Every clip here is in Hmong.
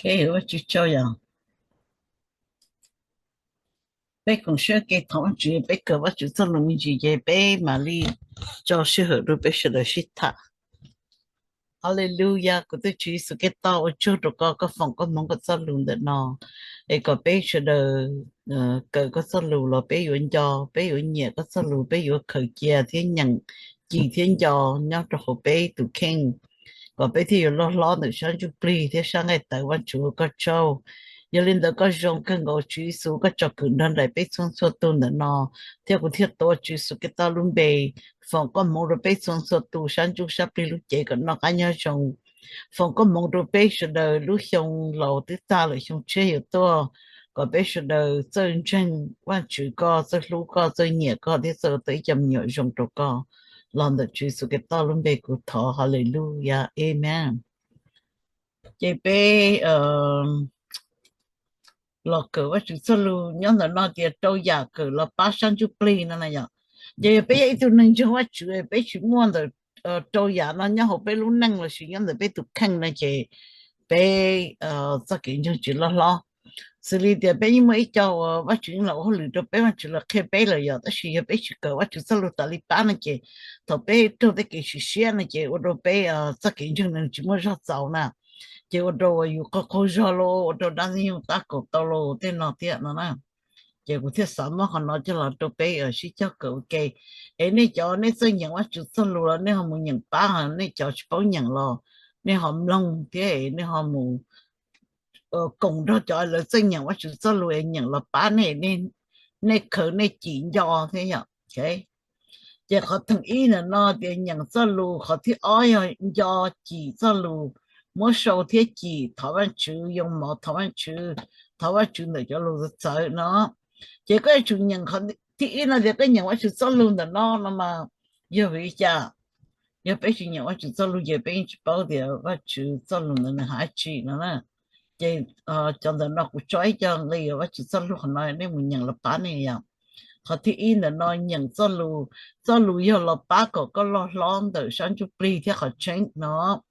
Ua Vajtswv tsaug yom. Peb koom siab ke thov Vajtswv, peb kawm Vajtswv txoj lus me ntsis ces peb mam li tso sij hawm rau peb sawv daws sib tham. Hallelujah, kuv tus Tswv Yexus Khetos, ua tsaug rau koj, koj foom koj hmoov koj txoj lus ntawm no, es kom peb sawv daws kawm koj txoj lus los peb yuav nco, peb yuav nyiam koj txoj lus, peb yuav khaws cia thiab nyeem, cim thiab nco nyob rau hauv peb tus kheej, kom peb thiaj yuav loj hlob ntawm sab ntsuj plig thiab sab nqaij tawv. Vajtswv, ua koj tsaug. Yog li ntawd koj zoo kawg nkaus Tswv Yexus, koj tsom kwm nrog nraim peb txhua txhua tus ntawm no, thiab kuv thiaj tuav Tswv Yexus Khetos lub npe foom koj hmoov rau peb txhua txhua tus sab ntsuj sab plig lub cev kom noj qab nyob zoo. Foom koj hmoov rau peb sawv daws lub xyoo laus twb tag lawm, xyoo tshiab yuav tuaj, kom peb sawv daws txawj ntseeg Vajtswv koj, txawj hlub koj, txawj nyiam koj thiab txawj ua tau ib co me nyuam zoo rau koj. Los ntawm Tswv Yexus Khetos lub npe kuv thov, Hallelujah, Amen. Ces peb los kawm Vajtswv txoj lus nyob ntawm no tias rau yam kawm los pab sab ntsuj plig no na yom. Ces yog peb yog ib tug neeg ntseeg Vajtswv, peb tsis muaj ntawm rau yam no nyob hauv peb lub neej lossis nyob ntawm peb tus kheej no ces peb txoj kev ntseeg tsis loj hlob. Xws li tias peb yeej muaj ib co uas Vajtswv yeej los ua hauj lwm rau peb, Vajtswv los qhia peb lawm yom, tab sis yog peb tsis kawm Vajtswv txoj lus tas li pab no ces thaum peb raug tej kev sim siab no ces ua rau peb txoj kev ntseeg nws tsis muaj zog txaus na, ces ua rau uas yus qaug qaug zog los ua rau dab ntxwg nyoog tab kaum tau los tej no thiab no na. Ces kuv thiaj xav muab qhov no coj los rau peb sib cog kawm ua ke. Es nej cov nej txawj nyeem Vajtswv txoj lus los nej ho mus nyeem pab, nej cov tsis paub nyeem los nej ho mloog thiab nej ho mus koom nrog cov lawv txawj nyeem Vajtswv txoj lus es nyeem los pab nej, nej khaws nej cim nco thiab yom. Ces qhov theem ib ntawm no tias nyeem txoj lus, qhov thib ob yog nco cim txoj lus, muab sau thiab cim, thov Vajtswv, yoo mov thov Vajtswv, thov Vajtswv ntawm cov lus txawv no. Ces koj yuav tsum nyeem qhov thib ib no tias koj nyeem Vajtswv txoj lus ntawm no no mas yog vim li cas? Yog peb tsis nyeem Vajtswv txoj lus ces peb yeej tsis paub tias Vajtswv txoj lus ntawd nws hais dab tsi no na. Ces cov ntawm no kuv tso ib co nqi Vajtswv txoj lus qhov no nej mus nyeem los pab nej yom. Qhov thib ib ntawm no nyeem txoj lus, txoj lus yog los pab kom koj loj hlob ntawm sab ntsuj plig thiab qhov tseeb no.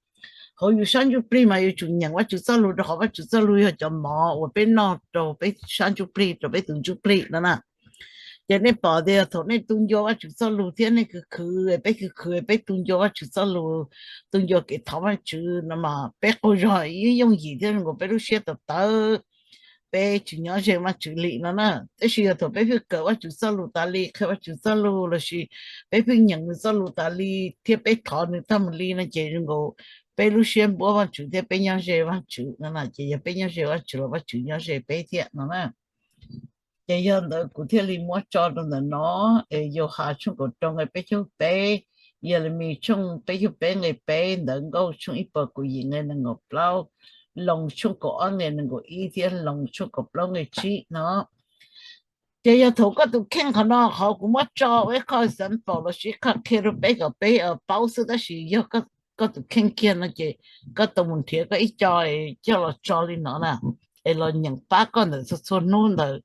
Hauv yus sab ntsuj plig mas yuav tsum nyeem Vajtswv txoj lus rau qhov Vajtswv txoj lus yog cov mov uas peb noj rau peb sab ntsuj plig, rau peb tus ntsuj plig no na. Ces nej pom tias thaum nej tu ncua Vajtswv txoj lus thiab nej khwv khwv, peb khwv khwv peb tu ncua Vajtswv txoj lus, tu ncua kev thov Vajtswv no mas peb qaug zog ib yooj yim thiab zoo nkaus peb lub siab tawv tawv, peb tsis nyob ze Vajtswv li no na. Tab sis yog thaum peb pheej kawm Vajtswv txoj lus tas li, qhia Vajtswv txoj lus lossis peb pheej nyeem nws txoj lus tas li thiab peb thov nws tag mus li no ces zoo nkaus peb lub siab npuab Vajtswv thiab peb nyob ze Vajtswv no na. Ces yog peb nyob ze Vajtswv los Vajtswv nyob ze peb thiab no na. Ces yog ntawd kuv thiaj li muab tso rau ntawm no, es Yauhas tshooj kaum rau nqe peb caug peb, Yelemis tshooj peb caug peb nqe peb, Ntawv Nkauj tshooj ib puas kaum yim nqe nees nkaum plaub, Loos tshooj kaum ob nqe nees nkaum ib thiab Loos tshooj kaum plaub nqe tsib no. Ces yog thaum koj tus kheej, qhov no qhov kuv muab tso ua ib qho example lossis ib qho qhia rau peb kom peb paub xwb, tab sis yog koj tus kheej kiag no ces koj tau mus nrhiav koj ib co coj los tso li no na, es los nyeem pab koj ntawm txhua txhua hnub ntawm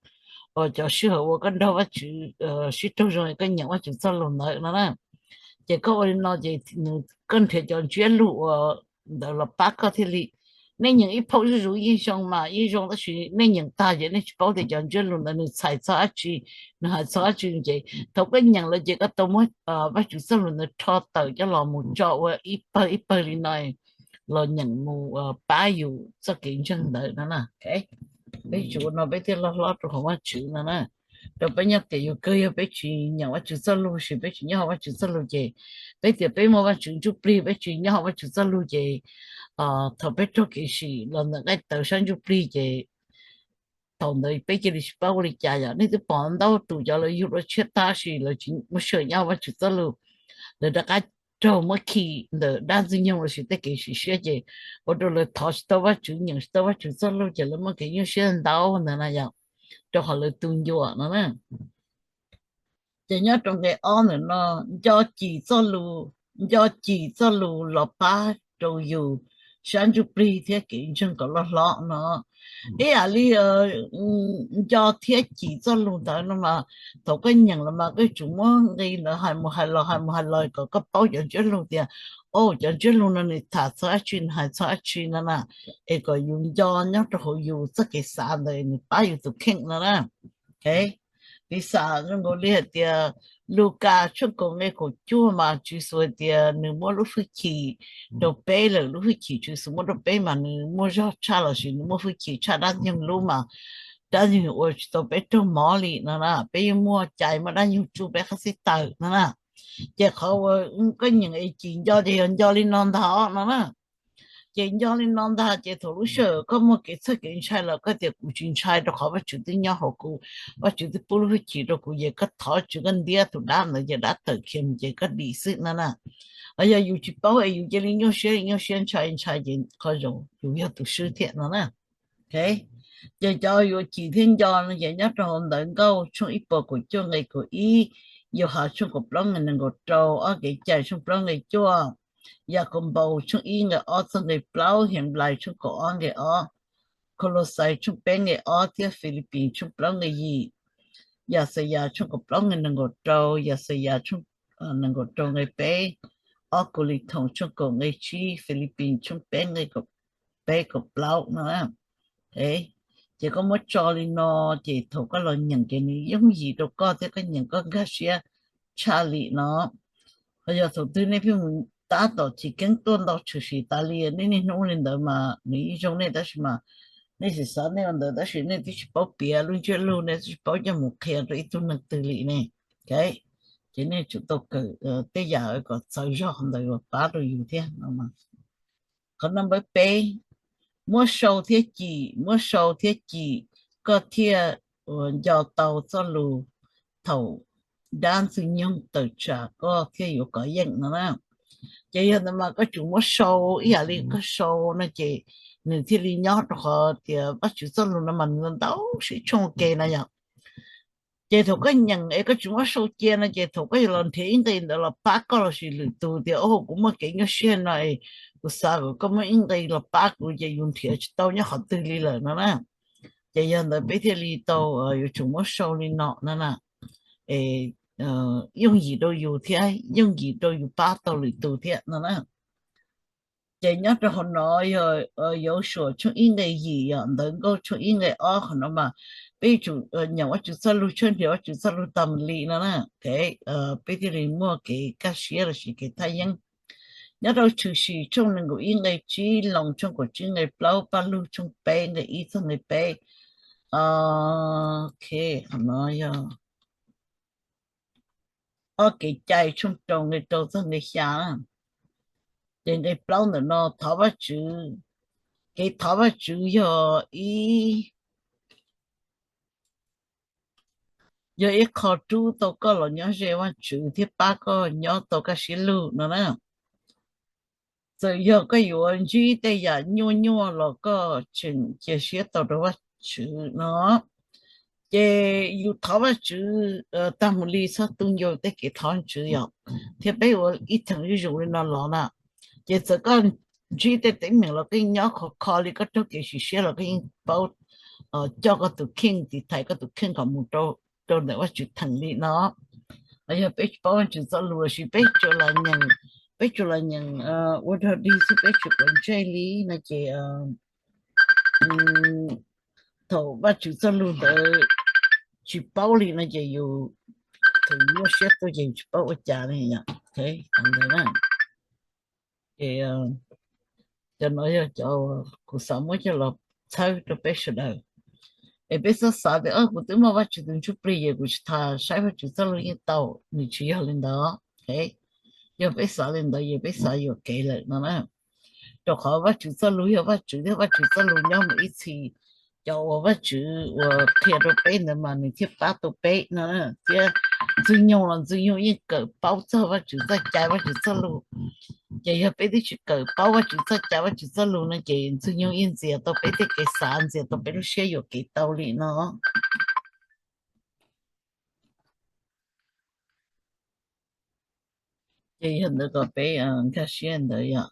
cov sij hawm uas koj nrog Vajtswv sib raug zoo, koj nyeem Vajtswv txoj lus ntawd no na. Ces koj ua li no ces nws, koj nrhiav cov ntsiab lus uas ntawd los pab koj thiaj li. Nej nyeem ib phau zuj zus yeej zoo mas yeej zoo, tab sis nej nyeem tag ces nej tsis paub tias cov ntsiab lus ntawd nws txhais txog dab tsi, nws hais txog dab tsi. Ces thaum koj nyeem lawm ces koj tau muab Vajtswv txoj lus ntawd rho tawm coj los mus tso ua ib pawg ib pawg li no los nyeem mus pab yus txoj kev ntseeg ntawd no na. Peb tsis ua no peb thiaj loj hlob rau hauv Vajtswv no na. Rau peb nyob tias yus kawg yog peb tsis nyeem Vajtswv txoj lus, sis peb tsis nyob hauv Vajtswv txoj lus ces peb tias peb muaj Vajtswv ntsuj plig, peb tsis nyob hauv Vajtswv txoj lus ces thaum peb raug kev sim los ntawm nqaij tawv sab ntsuj plig ces thaum ntawd peb cia li tsis paub ua li cas. Yog nej twb pom ntau tus cov lawv yug dua tshiab tag sis lawv tsis muaj sij hawm nyob hauv Vajtswv txoj lus, lawv rov qab raug muab khi ntawm dab ntxwg nyoog lossis tej kev sim siab ces ua rau lawv thov tsis tau Vajtswv, nyeem tsis tau Vajtswv txoj lus ces lawv muaj kev nyuaj siab ntau ntawd na yom, rau qhov lawv tu ncua no na. Ces nyob rau nqe ob ntawm no, nco cim txoj lus, nco cim txoj lus los pab rau yus sab ntsuj plig thiab kev ntseeg kom loj hlob no. Ib yam li nco thiab cim txoj lus ntawd no mas, thaum koj nyeem los mas koj yuav tsum muab nqi ntawd hais mus hais los hais mus hais los kom koj paub cov ntsiab lus tias, o, cov ntsiab lus no nws tham txog dab tsi, nws hais txog dab tsi no na, es kom yus nco nyob rau hauv yus txoj kev xav ntawd nws pab yus tus kheej no na. Piv xam zoo nkaus li hais tias Lukas tshooj kaum nqe kaum cuaj mas Tswv Yexus hais tias nws muab lub hwj chim rau peb lawm, lub hwj chim Tswv Yexus muab rau peb mas nws muaj zog tshaj lossis nws muaj hwj chim tshaj dab ntxwg lub mas dab ntxwg ua tsis tau peb raug mob li no na, peb yeej muaj cai muaj dab ntxwg tsuj peb qab xib tawm no na. Ces qhov uas koj nyeem es cim nco ces yog nco li no ntag no na. Ces nco li no ntag ces thaum lub sij hawm koj muaj kev txhawj kev ntshai los koj tias kuv tsis ntshai rau qhov Vajtswv twb nyob hauv kuv, Vajtswv twb pub lub hwj chim rau kuv, ces koj thov Tswv koj ntiab tus dab ntawd ces dab tawm khiav mus ces koj dim xwb no na. Ho yog yus tsis paub es yus cia li nyuaj siab nyuaj siab ntshai ntshai ces qhov zoo yus yog tus swb thiab no na. Ces cov yuav cim thiab nco no ces nyob rau hauv Ntawv Nkauj tshooj ib puas kaum cuaj nqe kaum ib, Yauhas tshooj kaum plaub nqe nees nkaum rau, Ob Kev Cai tshooj plaub nqe cuaj, Yakaunpaus tshooj ib nqe ob txog nqe plaub, Henplais tshooj kaum ob nqe ob, Kaulauxais tshooj peb nqe ob thiab Filipis tshooj plaub nqe yim, Yaxayas tshooj kaum plaub nqe nees nkaum rau, Yaxayas tshooj nees nkaum rau nqe peb, Ob Kauleethoos tshooj kaum nqe tsib, Filipis tshooj peb nqe peb kaum plaub no. Ces koj muab tso li no, ces thaum koj los nyeem ces nws yooj yim rau koj thiab koj nyeem koj nkag siab tshaj li no. Ho yog thaum twg nej pheej mus tab tom chiv keeb tuaj ntau tshwm sim tas li, nej niaj hnub li ntawd mas nws yeej zoo nej tab sis mas nej tsis xav nej ua ntawd tab sis nej twb tsis paub piav lub ntsiab lus, nej twb tsis paub coj mus qhia rau ib tug neeg twg li ne. Ces nej tsum tau kawm tej yam kom txawv zog ntawd uas pab rau yus thiab no. Qhov no npawb peb, muab sau thiab cim, muab sau thiab cim, koj thiaj nco tau txoj lus thaum dab ntxwg nyoog tawm tsam koj thiaj yuav kov yeej no na. Ces yog ntawd mas koj tsum muab sau ib yam li koj sau no ces nws thiaj li nyob rau qhov tias Vajtswv txoj lus no mas nws ntau siab tshooj ke na yom. Ces thaum koj nyeem es koj tsis muab sau cia no ces thaum koj yuav los nrhiav ib nqe ntawd los pab koj lossis lwm tus tias, o, kuv muaj kev nyuaj siab no es kuv xav kom koj muab ib nqe los pab kuv ces yus nrhiav tsis tau nyob qhov twg li lawm no na. Ces yog ntawd peb thiaj li tau yuav tsum muab sau li no no na, yooj yim rau yus thiab yooj yim rau yus pab tau lwm tus thiab no na. Ces nyob rau hauv no yog Yausuas tshooj ib nqe yim, yog Ntawv Nkauj tshooj ib nqe ob, qhov no mas peb yuav tsum nyeem Vajtswv txoj lus, tshawb nrhiav Vajtswv txoj lus tas mus li no na. Peb thiaj li muaj kev kaj siab lossis kev thaj yeeb. Nyob rau Tshwm Sim tshooj nees nkaum ib nqe tsib, Loos tshooj kaum tsib nqe plaub, Paj Lug tshooj peb nqe ib txog nqe peb. Ok, qhov no yog Ob Kev Cai tshooj rau nqe rau txog nqe xya. Ces nqe plaub ntawm no thov Vajtswv, kev thov Vajtswv yog ib, yog ib qho rub tau koj los nyob ze Vajtswv thiab pab koj nyob tau kaj siab lug no na. Txawm yog koj yuav ntsib tej yam nyuaj nyuaj los koj tseem cia siab tau rau Vajtswv no. Ces yus thov Vajtswv tag mus li txhob tu ncua tej kev thov Vajtswv yom. Thiab peb ua ib theem zuj zus li no los na, ces txawm koj ntsib tej teeb meem los koj yeej nyob khov kho li, koj raug kev sim siab los koj yeej paub coj koj tus kheej, tiv thaiv koj tus kheej kom mus rau ntawm Vajtswv theem li no. Yog peb tsis paub Vajtswv txoj lus lossis peb tsuas los nyeem, peb tsuas los nyeem ua dog dig xwb peb tsis quav ntsej li no ces thaum Vajtswv txoj lus ntawd tsis paub li no ces yus thaum yus nyuaj siab tuaj ces yus tsis paub ua cas li. Ces cov no yog cov kuv xav muab coj los txhawb rau peb sawv daws. Es peb txhob xav tias kuv twb muaj Vajtswv tus ntsuj plig es kuv tsis tas saib Vajtswv txoj lus yeej tau, nws tsis yog li ntawd. Yog peb xav li ntawd ces peb xav yuam kev lawm no na. Rau qhov Vajtswv txoj lus yog Vajtswv thiab Vajtswv txoj lus nyob mus ib txhis, cov uas Vajtswv uas qhia rau peb ntawd mas nws thiaj pab tau peb no. Thiab Ntxwg Nyoog los Ntxwg Nyoog yeej kawm paub txog Vajtswv txoj cai Vajtswv txoj lus. Ces yog peb twb tsis kawm paub Vajtswv txoj cai Vajtswv txoj lus no ces Ntxwg Nyoog yeej ntxias tau peb tej kev xav, ntxias tau peb lub siab yuam kev tau li no. Ces yog ntawd kom peb nkag siab ntawd yom.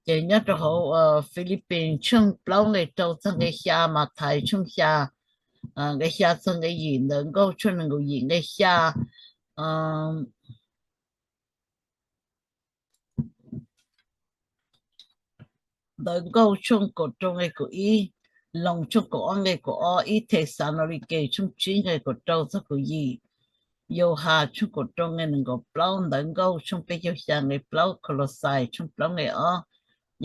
Ces nyob rau hauv Philippines tshooj plaub nqe rau txog nqe xya, Mathais tshooj xya nqe xya txog nqe yim, Ntawv Nkauj tshooj nees nkaum yim nqe xya, Ntawv Nkauj tshooj kaum rau nqe kaum ib, Loos tshooj kaum ob nqe kaum ob, Ib Thexalaunikes tshooj tsib nqe kaum rau txog kaum yim, Yauhas tshooj kaum rau nqe nees nkaum plaub, Ntawv Nkauj tshooj peb caug xya nqe plaub, Kaulauxais tshooj plaub nqe ob,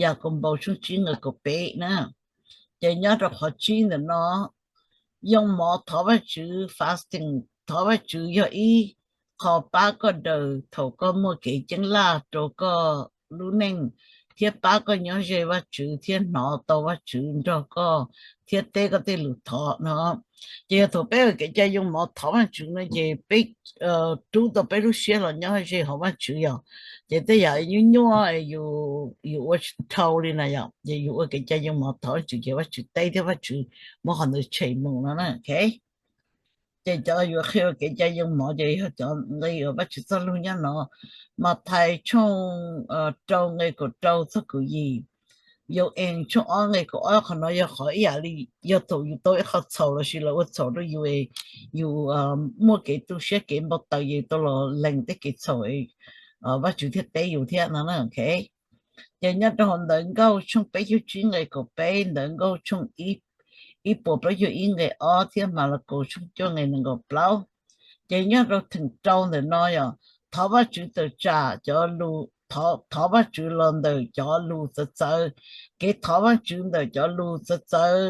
Yakaunpaus tshooj tsib nqe kaum peb na. Ces nyob rau qhov tsib ntawm no, yoo mov thov Vajtswv, fasting, thov Vajtswv yog ib qho pab koj daws thaum koj muaj kev ceeb laj rau koj lub neej, thiab pab koj nyob ze Vajtswv thiab hnov tau Vajtswv nrog koj thiab teb koj tej lus thov no. Ces yog thaum peb ua kev cai yoo mov thov Vajtswv no ces peb rub tau peb lub siab los nyob ze hauv Vajtswv yom. Ces tej yam nyuaj nyuaj yus ua tsis dhau li na yom, ces yus ua kev cai yoo mov thov Vajtswv ces Vajtswv teb thiab Vajtswv muab qhov ntawd tshem mus no na. Ces cov yuav qhia ua kev cai yoo mov ces yog cov nqe uas Vajtswv txoj lug nyob no, Mathais tshooj rau nqe kaum rau txog kaum yim, Yau-ees tshooj ob nqe kaum ob, qhov no yog qhov ib yam li yog thaum yus tau ib qho txhaum los sis lawv ua txhaum rau yus, yus muaj kev tu siab kev npau taws ces yus tau los lees tej kev txhaum, Vajtswv thiaj teb yus thiab no. Ces nyob rau hauv Ntawv Nkauj tshooj peb caug tsib nqe kaum peb, Ntawv Nkauj tshooj ib puas plaub caug ib nqe ob thiab Malakaus tshooj cuaj nqe nees nkaum plaub. Ces nyob rau theem rau ntawm no yog thov Vajtswv tawm tsam cov lus, thov Vajtswv los ntawm cov lus txawv txawv, kev thov Vajtswv ntawm cov lus txawv txawv,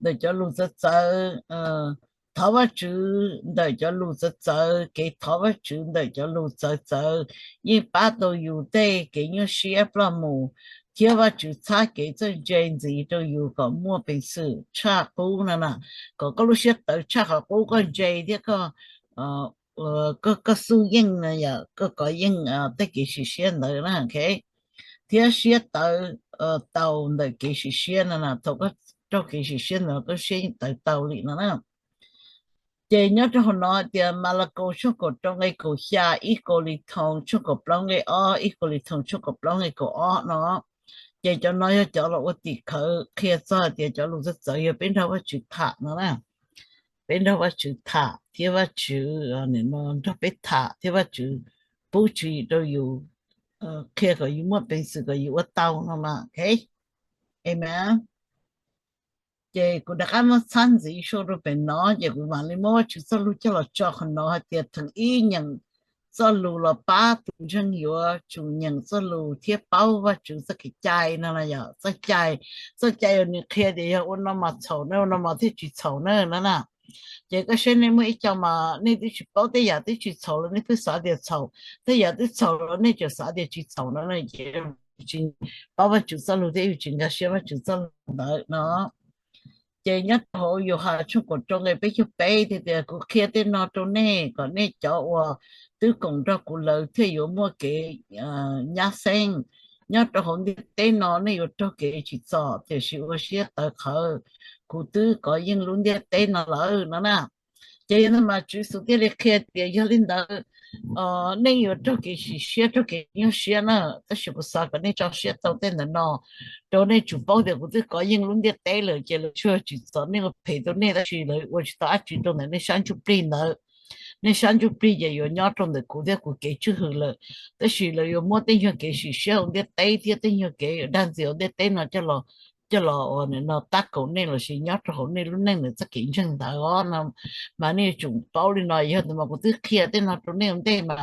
ntawm cov lus txawv txawv, thov Vajtswv ntawm cov lus txawv txawv, kev thov Vajtswv ntawm cov lus txawv txawv yeej pab tau yus tej kev nyuaj siab ploj mus, thiab Vajtswv txhab kev txawj ntse ntxiv rau yus kom muaj peev xwm tshaj qub no na. Kom koj lub siab tawv tshaj qhov qub, koj ntse thiab koj, koj xub yeej no yom, koj kov yeej tej kev sim siab ntawd na, thiab siab tawv tau ntawm kev sim siab no na. Thaum koj raug kev sim siab ntawd koj siab yeej tawv tau li no na. Ces nyob rau hauv no tias Malakaus tshooj kaum rau nqe kaum xya, Ib Kaulisthoo tshooj kaum plaub nqe ob, Ib Kaulisthoo tshooj kaum plaub nqe kaum ob no. Ces cov no yog cov los ua tim khawv qhia txog hais tias cov lus txawv txawv yog peb nrog Vajtswv tham no na. Peb nrog Vajtswv tham thiab Vajtswv nrog peb tham thiab Vajtswv pub tswv yim rau yus, qhia kom yus muaj peev xwm kom yus ua tau no mas. Amen. Ces kuv rov qab muab txhab ntxiv sau rau pem no, ces kuv mam li muab Vajtswv txoj lus coj los tso qhov no hais tias theem ib nyeem txoj lus los pab tus ntseeg yuav tsum nyeem txoj lus thiab paub Vajtswv txoj kev cai no na yom. Txoj cai, txoj cai uas nws qhia tias yog ua no mas txhaum na, ua no mas thiaj tsis txhaum na no na. Ces koj saib nej muaj ib co mas nej twb tsis paub, tej yam twb tsis txhaum los nej pheej xav tias txhaum, tej yam twb txhaum los nej tseem xav tias tsis txhaum no na, ces tsis paub Vajtswv txoj lus thiab yus tsis nkag siab Vajtswv txoj lus ntawd no. Ces nyob rau hauv Yauhas tshooj kaum rau nqe peb caug peb tias, kuv qhia tej no rau nej kom nej cov uas twb koom nrog kuv lawm thiaj yuav muaj kev nyab xeeb. Nyob rau hauv ntiaj teb no nej yuav raug kev tsim txom, tiam sis ua siab tawv qhawv, kuv twb kov yeej lub ntiaj teb no lawm no na. Ces yog no mas Tswv Yexus thiaj li qhia tias yog li ntawd nej yuav raug kev sim siab raug kev nyuaj siab na, tab sis kuv xav kom nej tso siab tau tej ntawd no, rau nej tsum paub tias kuv twb kov yeej lub ntiaj teb lawm, ces lawv tsuas tsim txom nej ua phem rau nej, tab sis lawv ua tsis tau dab tsi rau ntawm nej sab ntsuj plig ntawd. Nej sab ntsuj plig ces yuav nyob rau ntawm kuv thiab kuv kev tswj hwm lawm, tab sis lawv yuav muab tej nyuag kev sim siab hauv ntiaj teb thiab tej nyuag kev dag ntxias hauv ntiaj teb no coj los, coj los ua no tab kaum nej lossis nyob rau hauv nej lub neej ntawm txoj kev ntseeg ntawd os no. Mas nej yuav tsum paub li no, yog tias mas kuv twb qhia tej no rau nej ua ntej mas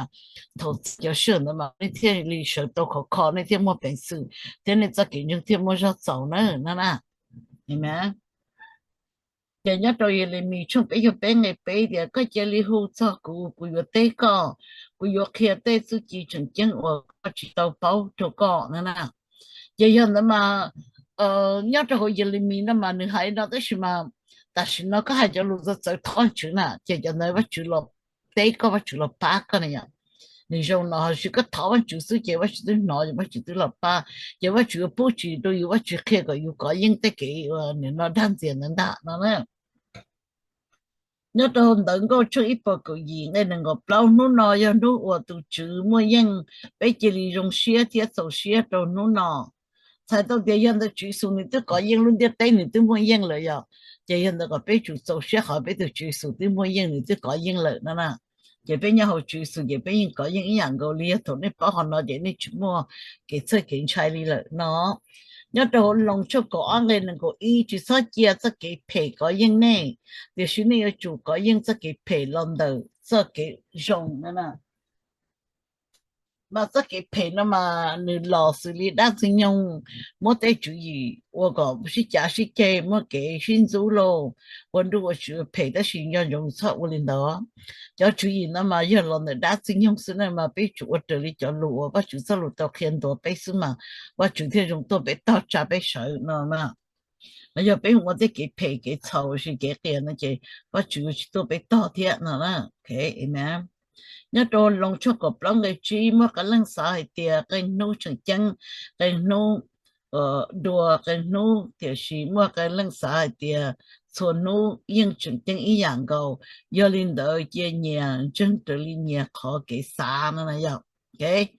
thaum txog cov sij hawm ntawd mas nej thiaj li sawv tau khov kho, nej thiaj muaj peev xwm thiab nej txoj kev ntseeg thiaj muaj zog txaus na no na. Ces nyob rau Yelemis tshooj peb caug peb nqe peb tias, koj cia li hu txog kuv, kuv yuav teb koj, kuv yuav qhia tej txuj ci tseem ceeb uas koj tsis tau paub rau koj no na. Ces yog ntawd mas nyob rau hauv Yelemis no mas nws hais no, tab sis mas tam sim no koj hais cov lus txawv txawv thov Vajtswv na, ces cov ntawd Vajtswv los teb koj, Vajtswv los pab koj na yom. Nws zoo no, ho sis koj thov Vajtswv xwb ces Vajtswv twb hnov, Vajtswv twb los pab, ces Vajtswv yuav pub tswv yim rau yus, Vajtswv qhia kom yus kov yeej tej kev nim no dag ntxias ntawd ntag no na. Nyob rau Ntawv Nkauj tshooj ib puas kaum yim nqe nees nkaum plaub, hnub no yog hnub uas tus Tswv muaj yeej, peb cia li zoo siab thiab txaus siab rau hnub no. Txhais tau tias yog ntawd Tswv Yexus nws twb kov yeej lub ntiaj teb, nws twb muaj yeej lawm yom, ces yog ntawd kom peb tsum txaus siab qhov peb tus Tswv Yexus twb muaj yeej, nws twb kov yeej lawm no na. Ces peb nyob hauv Tswv Yexus ces peb yeej kov yeej ib yam nkaus li, yog thaum nej paub qhov no ces nej tsis muaj kev txhawj kev ntshai li lawm no. Nyob rau hauv Loos tshooj kaum ob nqe nees nkaum ib, tsis txhob cia txoj kev phem kov yeej nej, tiam sis nej yuav tsum kov yeej txoj kev phem los ntawm txoj kev zoo no. Mas txoj kev phem no mas nws los xws li dab ntxwg nyoog, muab tej tswv yim ua kom sib cav sib ceg, muaj kev sib ntxub lauj, ua nruj ua tsiv phem, tab sis nco ntsoov txhob ua li ntawd. Cov tswv yim no mas yog los ntawm dab ntxwg nyoog xwb na, mas peb tsum ua raws li cov lus uas Vajtswv txoj lus tau qhia ntuas peb xwb mas Vajtswv thiaj zoo tuaj peb tog tsa peb sawv no na. Yog peb ua tej kev phem kev txhaum sis kev qias no ces Vajtswv yuav tsis tuaj peb tog thiab no. Nyob rau Loos tshooj kaum plaub nqe tsib, muaj qee leej xav hais tias qee hnub tseem ceeb, qee hnub dua, qee hnub, tiam sis muaj qee leej xav hais tias txhua hnub yeej tseem ceeb ib yam nkaus. Yog li ntawd cia nyias ntseeg raws li nyias qhov kev xav no na yom. Ces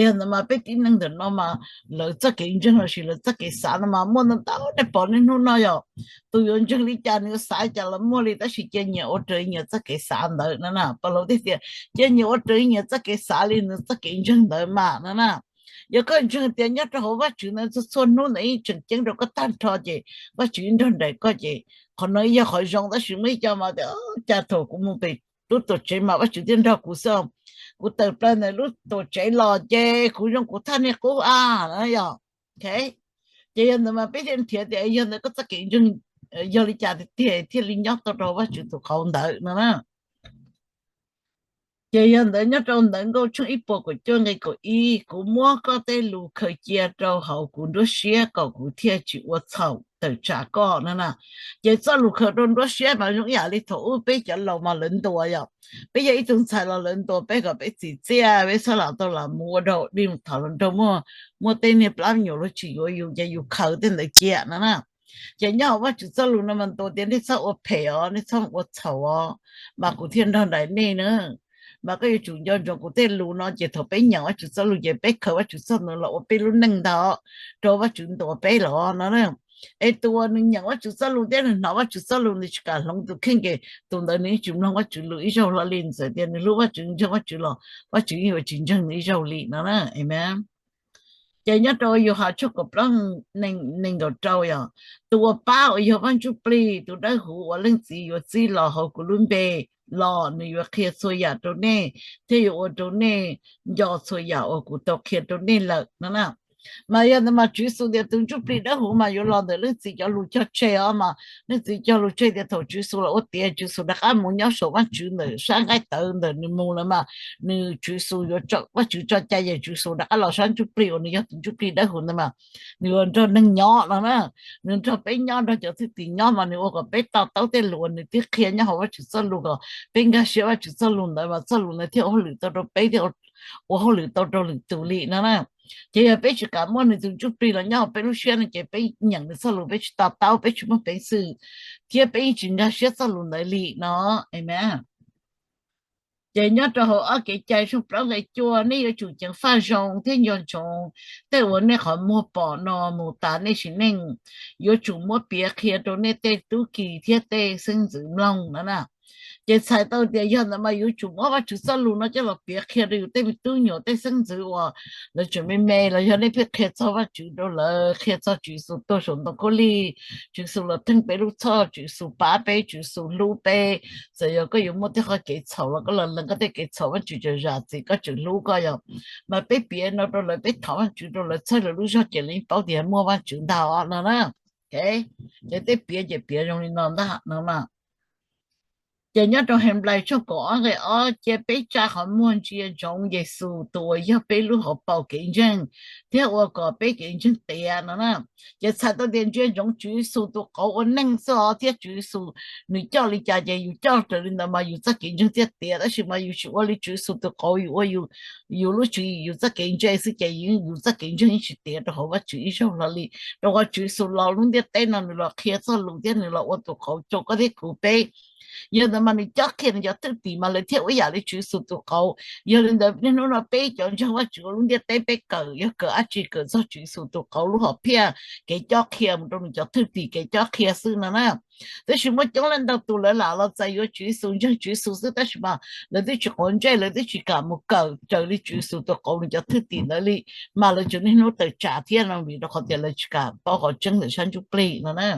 yog ntawd mas peb tib neeg ntawm no mas lawv txoj kev ntseeg lossis lawv txoj kev xav no mas muaj ntau ntau, nej pom niaj hnub no yom. Tus yuav ntseeg li cas nws yuav xav cas los muaj li, tab sis cia nyias ua raws li nyias txoj kev xav ntawd no na. Paj Laug thiaj tias cia nyias ua raws li nyias txoj kev xav li nws txoj kev ntseeg ntawd mas no na. Yog koj ntseeg tias nyob rau hauv Vajtswv ntawd txhua txhua hnub ntawd yeej tseem ceeb rau koj tag nrho ces Vajtswv yeej nrog nraim koj ces qhov no yog qhov zoo, tab sis muaj ib co mas tias cas thaum kuv mus pem lub tuam tsev mas Vajtswv thiaj nrog kuv xwb, kuv tawm plaws ntawm lub tuam tsev los ces kuv zoo kuv thaj niag qub a no yom. Ces yog ntawd mas peb thiaj nrhiav tias yog ntawd koj txoj kev ntseeg yog li cas tiag tiag thiaj li nyob tau rau Vajtswv tus qauv ntawd no na. Ces yog ntawd nyob rau Ntawv Nkauj tshooj ib puas kaum cuaj nqe kaum ib, kuv muab koj tej lus khaws cia rau hauv kuv nruab siab kom kuv thiaj tsis ua txhaum tawm tsam koj no na. Ces txoj lus khaws rau nruab siab mas zoo ib yam li thaum ub peb cov laus mas lawv ntuas yom. Peb yog ib tug ntxhais los lawv ntuas peb kom peb txim txiaj, peb txhob lam tau lam mus ua dog ua dig, thaum hluas nraug muaj, muaj tej niag plab me nyuam luag tsis yuav yus ces yus khaws tej ntawd cia no na. Ces nyob hauv Vajtswv txoj lus no mas ntuas tias nej txhob ua phem os, nej txhob ua txhaum os, mas kuv thiaj nrog nraim nej na. Mas koj yuav tsum nco ntsoov kuv tej lus no, ces thaum peb nyeem Vajtswv txoj lus ces peb khaws Vajtswv txoj lus los ua peb lub neej ntag, rau Vajtswv ntuas peb los no. Es tus uas nws nyeem Vajtswv txoj lus thiab nws hnov Vajtswv txoj lus nws tsis kam hloov tus kheej ces tus ntawd nws yeej tsis mloog Vajtswv lus ib zaug hlo li. Txawm tias nws hlub Vajtswv ntseeg Vajtswv los Vajtswv yeej yuav tsis ntseeg nws ib zaug li no na. Amen. Ces nyob rau Yauhas tshooj kaum plaub nees nkaum rau yog, tus uas pab uas yog Vaj Ntsuj Plig, tus dawb huv uas leej txiv yuav txib los hauv kuv lub npe los, nws yuav qhia txhua yam rau nej thiab yuav ua rau nej nco txhua yam uas kuv tau qhia rau nej lawm no na. Mas yog ntawd mas Tswv Yexus tias tus Ntsuj Plig dawb huv mas yuav los ntawm leej txiv cov lus cog tseg os, mas leej txiv cog lus tseg tias thaum Tswv Yexus los ua tiav, Tswv Yexus rov qab mus nyob saum Vaj Ntsuj Plig ntawm sab nqaij tawv ntawm nws mus lawm mas nws Tswv Yexus yuav, Vaj Tswv tso cai ces Tswv Yexus rov qab los sab Ntsuj Plig uas nws yog tus Ntsuj Plig dawb huv ntawd mas nws yuav nrog neeg nyob no na. Nws nrog peb nyob, nrog cov thwj tim nyob mas nws ua kom peb to taub tej lus uas nws twb qhia nyob hauv Vaj Tswv txoj lus kom peb nkag siab Vaj Tswv txoj lus ntawd mas txoj lus ntawd thiaj ua hauj lwm tau rau peb thiab ua hauj lwm tau rau lwm tus li no na. Ces yog peb tsis kam muaj nws tus Ntsuj Plig los nyob hauv peb lub siab no ces peb nyeem nws txoj lus peb tsis to taub, peb tsis muaj peev xwm, thiab peb yeej tsis nkag siab txoj lus ntawd li no. Amen. Ces nyob rau hauv Ob Kev Cai tshooj plaub nqe cuaj, nej yuav tsum ceev faj zoo thiab nco ntsoov tej uas nej qhov muag pom no mus tas nej sim neej. Yuav tsum muab piav qhia rau nej tej tub ki thiab tej xeeb ntxwv mloog no na. Ces txhais tau tias yog ntawd mas yuav tsum muab Vaj Tswv txoj lus no coj los piav qhia rau yus tej me tub nyuam tej xeeb ntxwv uas lawv tseem me me los yog nej pheej qhia txog Vaj Tswv rau lawv, qhia txog Tswv Yexus tuag saum ntoo khaub lig, Tswv Yexus los theej peb lub txhoj, Tswv Yexus pab peb, Tswv Yexus hlub peb. Txawm yog koj yuav muaj tej qhov kev txhaum los koj los lees koj tej kev txhaum, Vaj Tswv tsuas zam txim, koj tseem hlub koj yog. Mas peb piav no rau lawv, peb thov Vaj Tswv rau lawv txhawb lawv lub zog ces lawv yeej paub tias muaj Vaj Tswv ntag no na. Ces tej piav ces piav zoo li no ntag no na. Ces nyob rau Henplais tshooj kaum ob nqe ob, cia peb tsa qhov muag ntsia ntsoov Yexus tus uas yog peb lub hauv paus kev ntseeg thiab ua kom peb kev ntseeg tiav no na. Ces txhais tau tias ntsia ntsoov Tswv Yexus tus qauv ua neej xwb os, thiab Tswv Yexus nws coj li cas ces yus coj raws li ntawd mas yus txoj kev ntseeg thiaj tiav. Tab sis mas yus tsis ua li Tswv Yexus tus qauv, yus ua yus, yus lub tswv yim, yus txoj kev ntse xwb ces yus txoj kev ntseeg yeej tsis tiav rau hauv Vaj Tswv ib zaug hlo li. Rau qhov Tswv Yexus los lub ntiaj teb no nws los qhia txoj lus thiab nws los ua tus qauv rau koj thiab kuv peb. Yog ntawd mas nws cob qhia nws cov thwj tim mas lawv thiaj ua ib yam li Tswv Yexus tus qauv. Yog li ntawd niaj hnub no peb cov ntseeg Vajtswv ua lub ntiaj teb peb kawm, yog kawm dab tsi? Kawm txog Tswv Yexus tus qauv lub hom phiaj, kev cob qhia mus rau nws cov thwj tim kev cob qhia xwb no na. Tab sis muaj coob leej ntau tus lawv lam los txais yuav Tswv Yexus, ntseeg Tswv Yexus xwb tab sis mas lawv twb tsis quav ntsej, lawv twb tsis kam mus kawm raws li Tswv Yexus tus qauv nws cov thwj tim ntawd li, mas lawv tseem niaj hnub tawm tsam thiab no vim rau qhov tias lawv tsis kam paub qhov tseeb ntawm sab ntsuj plig no na.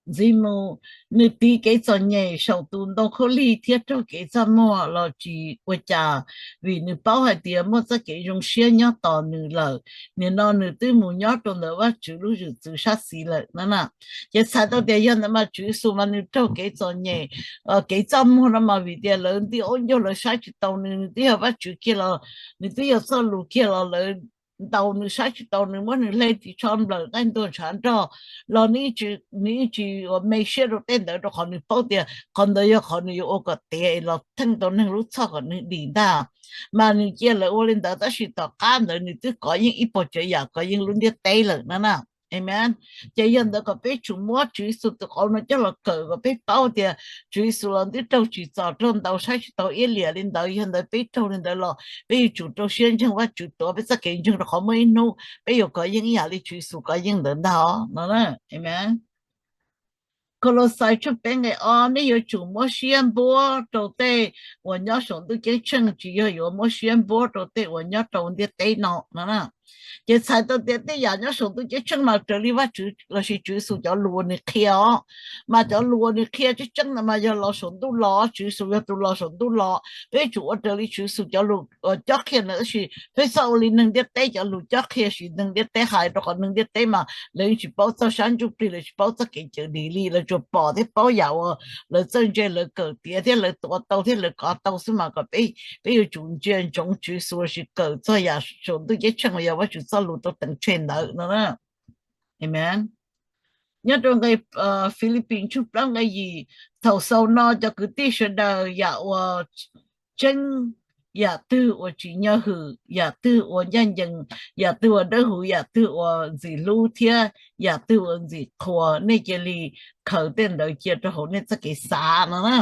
Ntxiv mus, nws tiv kev txom nyem saum tus ntoo khaub lig thiab raug kev txaj muag los tsis ua cas, vim nws paub hais tias muaj txoj kev zoo siab nyob tos nws lawm. Nim no nws twb mus nyob rau ntawm Vajtswv lub zwm txwv sab xis lawm no na. Ces txhais tau tias yog ntawd mas Tswv Yexus mas nws raug kev txom nyem, kev txaj muag no mas vim tias lawv ntiaj ub ncaug lawv saib tsis taus nws, nws twb yog Vajtswv kiag los, nws twb yog txoj lus kiag los lawv ntaus nws, saib tsis taus nws, muab nws hle ris tsho nplawm, qaij ntuag ntshav nrog los nws yeej tsis ua me siab rau tej ntawd rau qhov nws paub tias qhov ntawd yog qhov nws yuav ua kom tiav es los theej tau neeg lub txhoj kom neeg dim ntag. Mas nws cia lawv ua li ntawd tab sis tom qab ntawd nws twb kov yeej ib puas tsav yam, kov yeej lub ntiaj teb lawm no na. Amen. Ces yog ntawd kom peb tsum muab Tswv Yexus tus qauv no coj los kawm kom peb paub tias Tswv Yexus los twb raug tsim txom raug ntaus saib tsis taus iab liam li ntawd, yog ntawd peb raug li ntawd los peb yuav tsum rau siab ntseeg Vajtswv tuav peb txoj kev ntseeg rau qhov muaj ib hnub peb yuav kov yeej ib yam li Tswv Yexus kov yeej ntawd ntag no na. Amen. Kolauxais tshooj peb nqe ob, nej yuav tsum muab siab npuab rau tej uas nyob saum ntuj ceeb tsheej, tsis yog yuav muab siab npuab rau tej uas nyob rau ntiaj teb no no na. Ces txhais tau tias tej yam nyob saum ntuj ceeb tsheej mas raws li Vajtswv lossis Tswv Yexus cov lus uas nws qhia os, mas cov lus uas nws qhia tseeb tseeb ntawd mas yog los saum ntuj los, Tswv Yexus yog tus los saum ntuj los. Peb yuav tsum ua raws li Tswv Yexus cov lus cob qhia ntawd tab sis peb txhob ua li neeg ntiaj teb cov lus cob qhia, sis neeg ntiaj teb hais, rau qhov neeg ntiaj teb mas lawv yeej tsis paub txog sab ntsuj plig, lawv tsis paub txoj kev cawm dim li, lawv tsuas pom thiab paub yam uas lawv txawj ntse, lawv kawm tiav thiab lawv tuav tau thiab lawv kov tau xwb. Mas kom peb yuav tsum ntsia ntsoov Tswv Yexus lossis kawm txog yam saum ntuj ceeb tsheej uas yog Vajtswv txoj lus tau teem tseg ntawd no na. Amen. Nyob rau nqe Filipis tshooj plaub nqe yim, thaum xaus no cov kwv tij sawv daws, yam uas tseeb, yam twg uas tsim nyog hwm, yam twg uas ncaj ncees, yam twg uas dawb huv, yam twg uas ntxim hlub thiab yam twg uas ntxim qhuas, nej cia li khaws tej ntawd cia rau hauv nej txoj kev xav no na.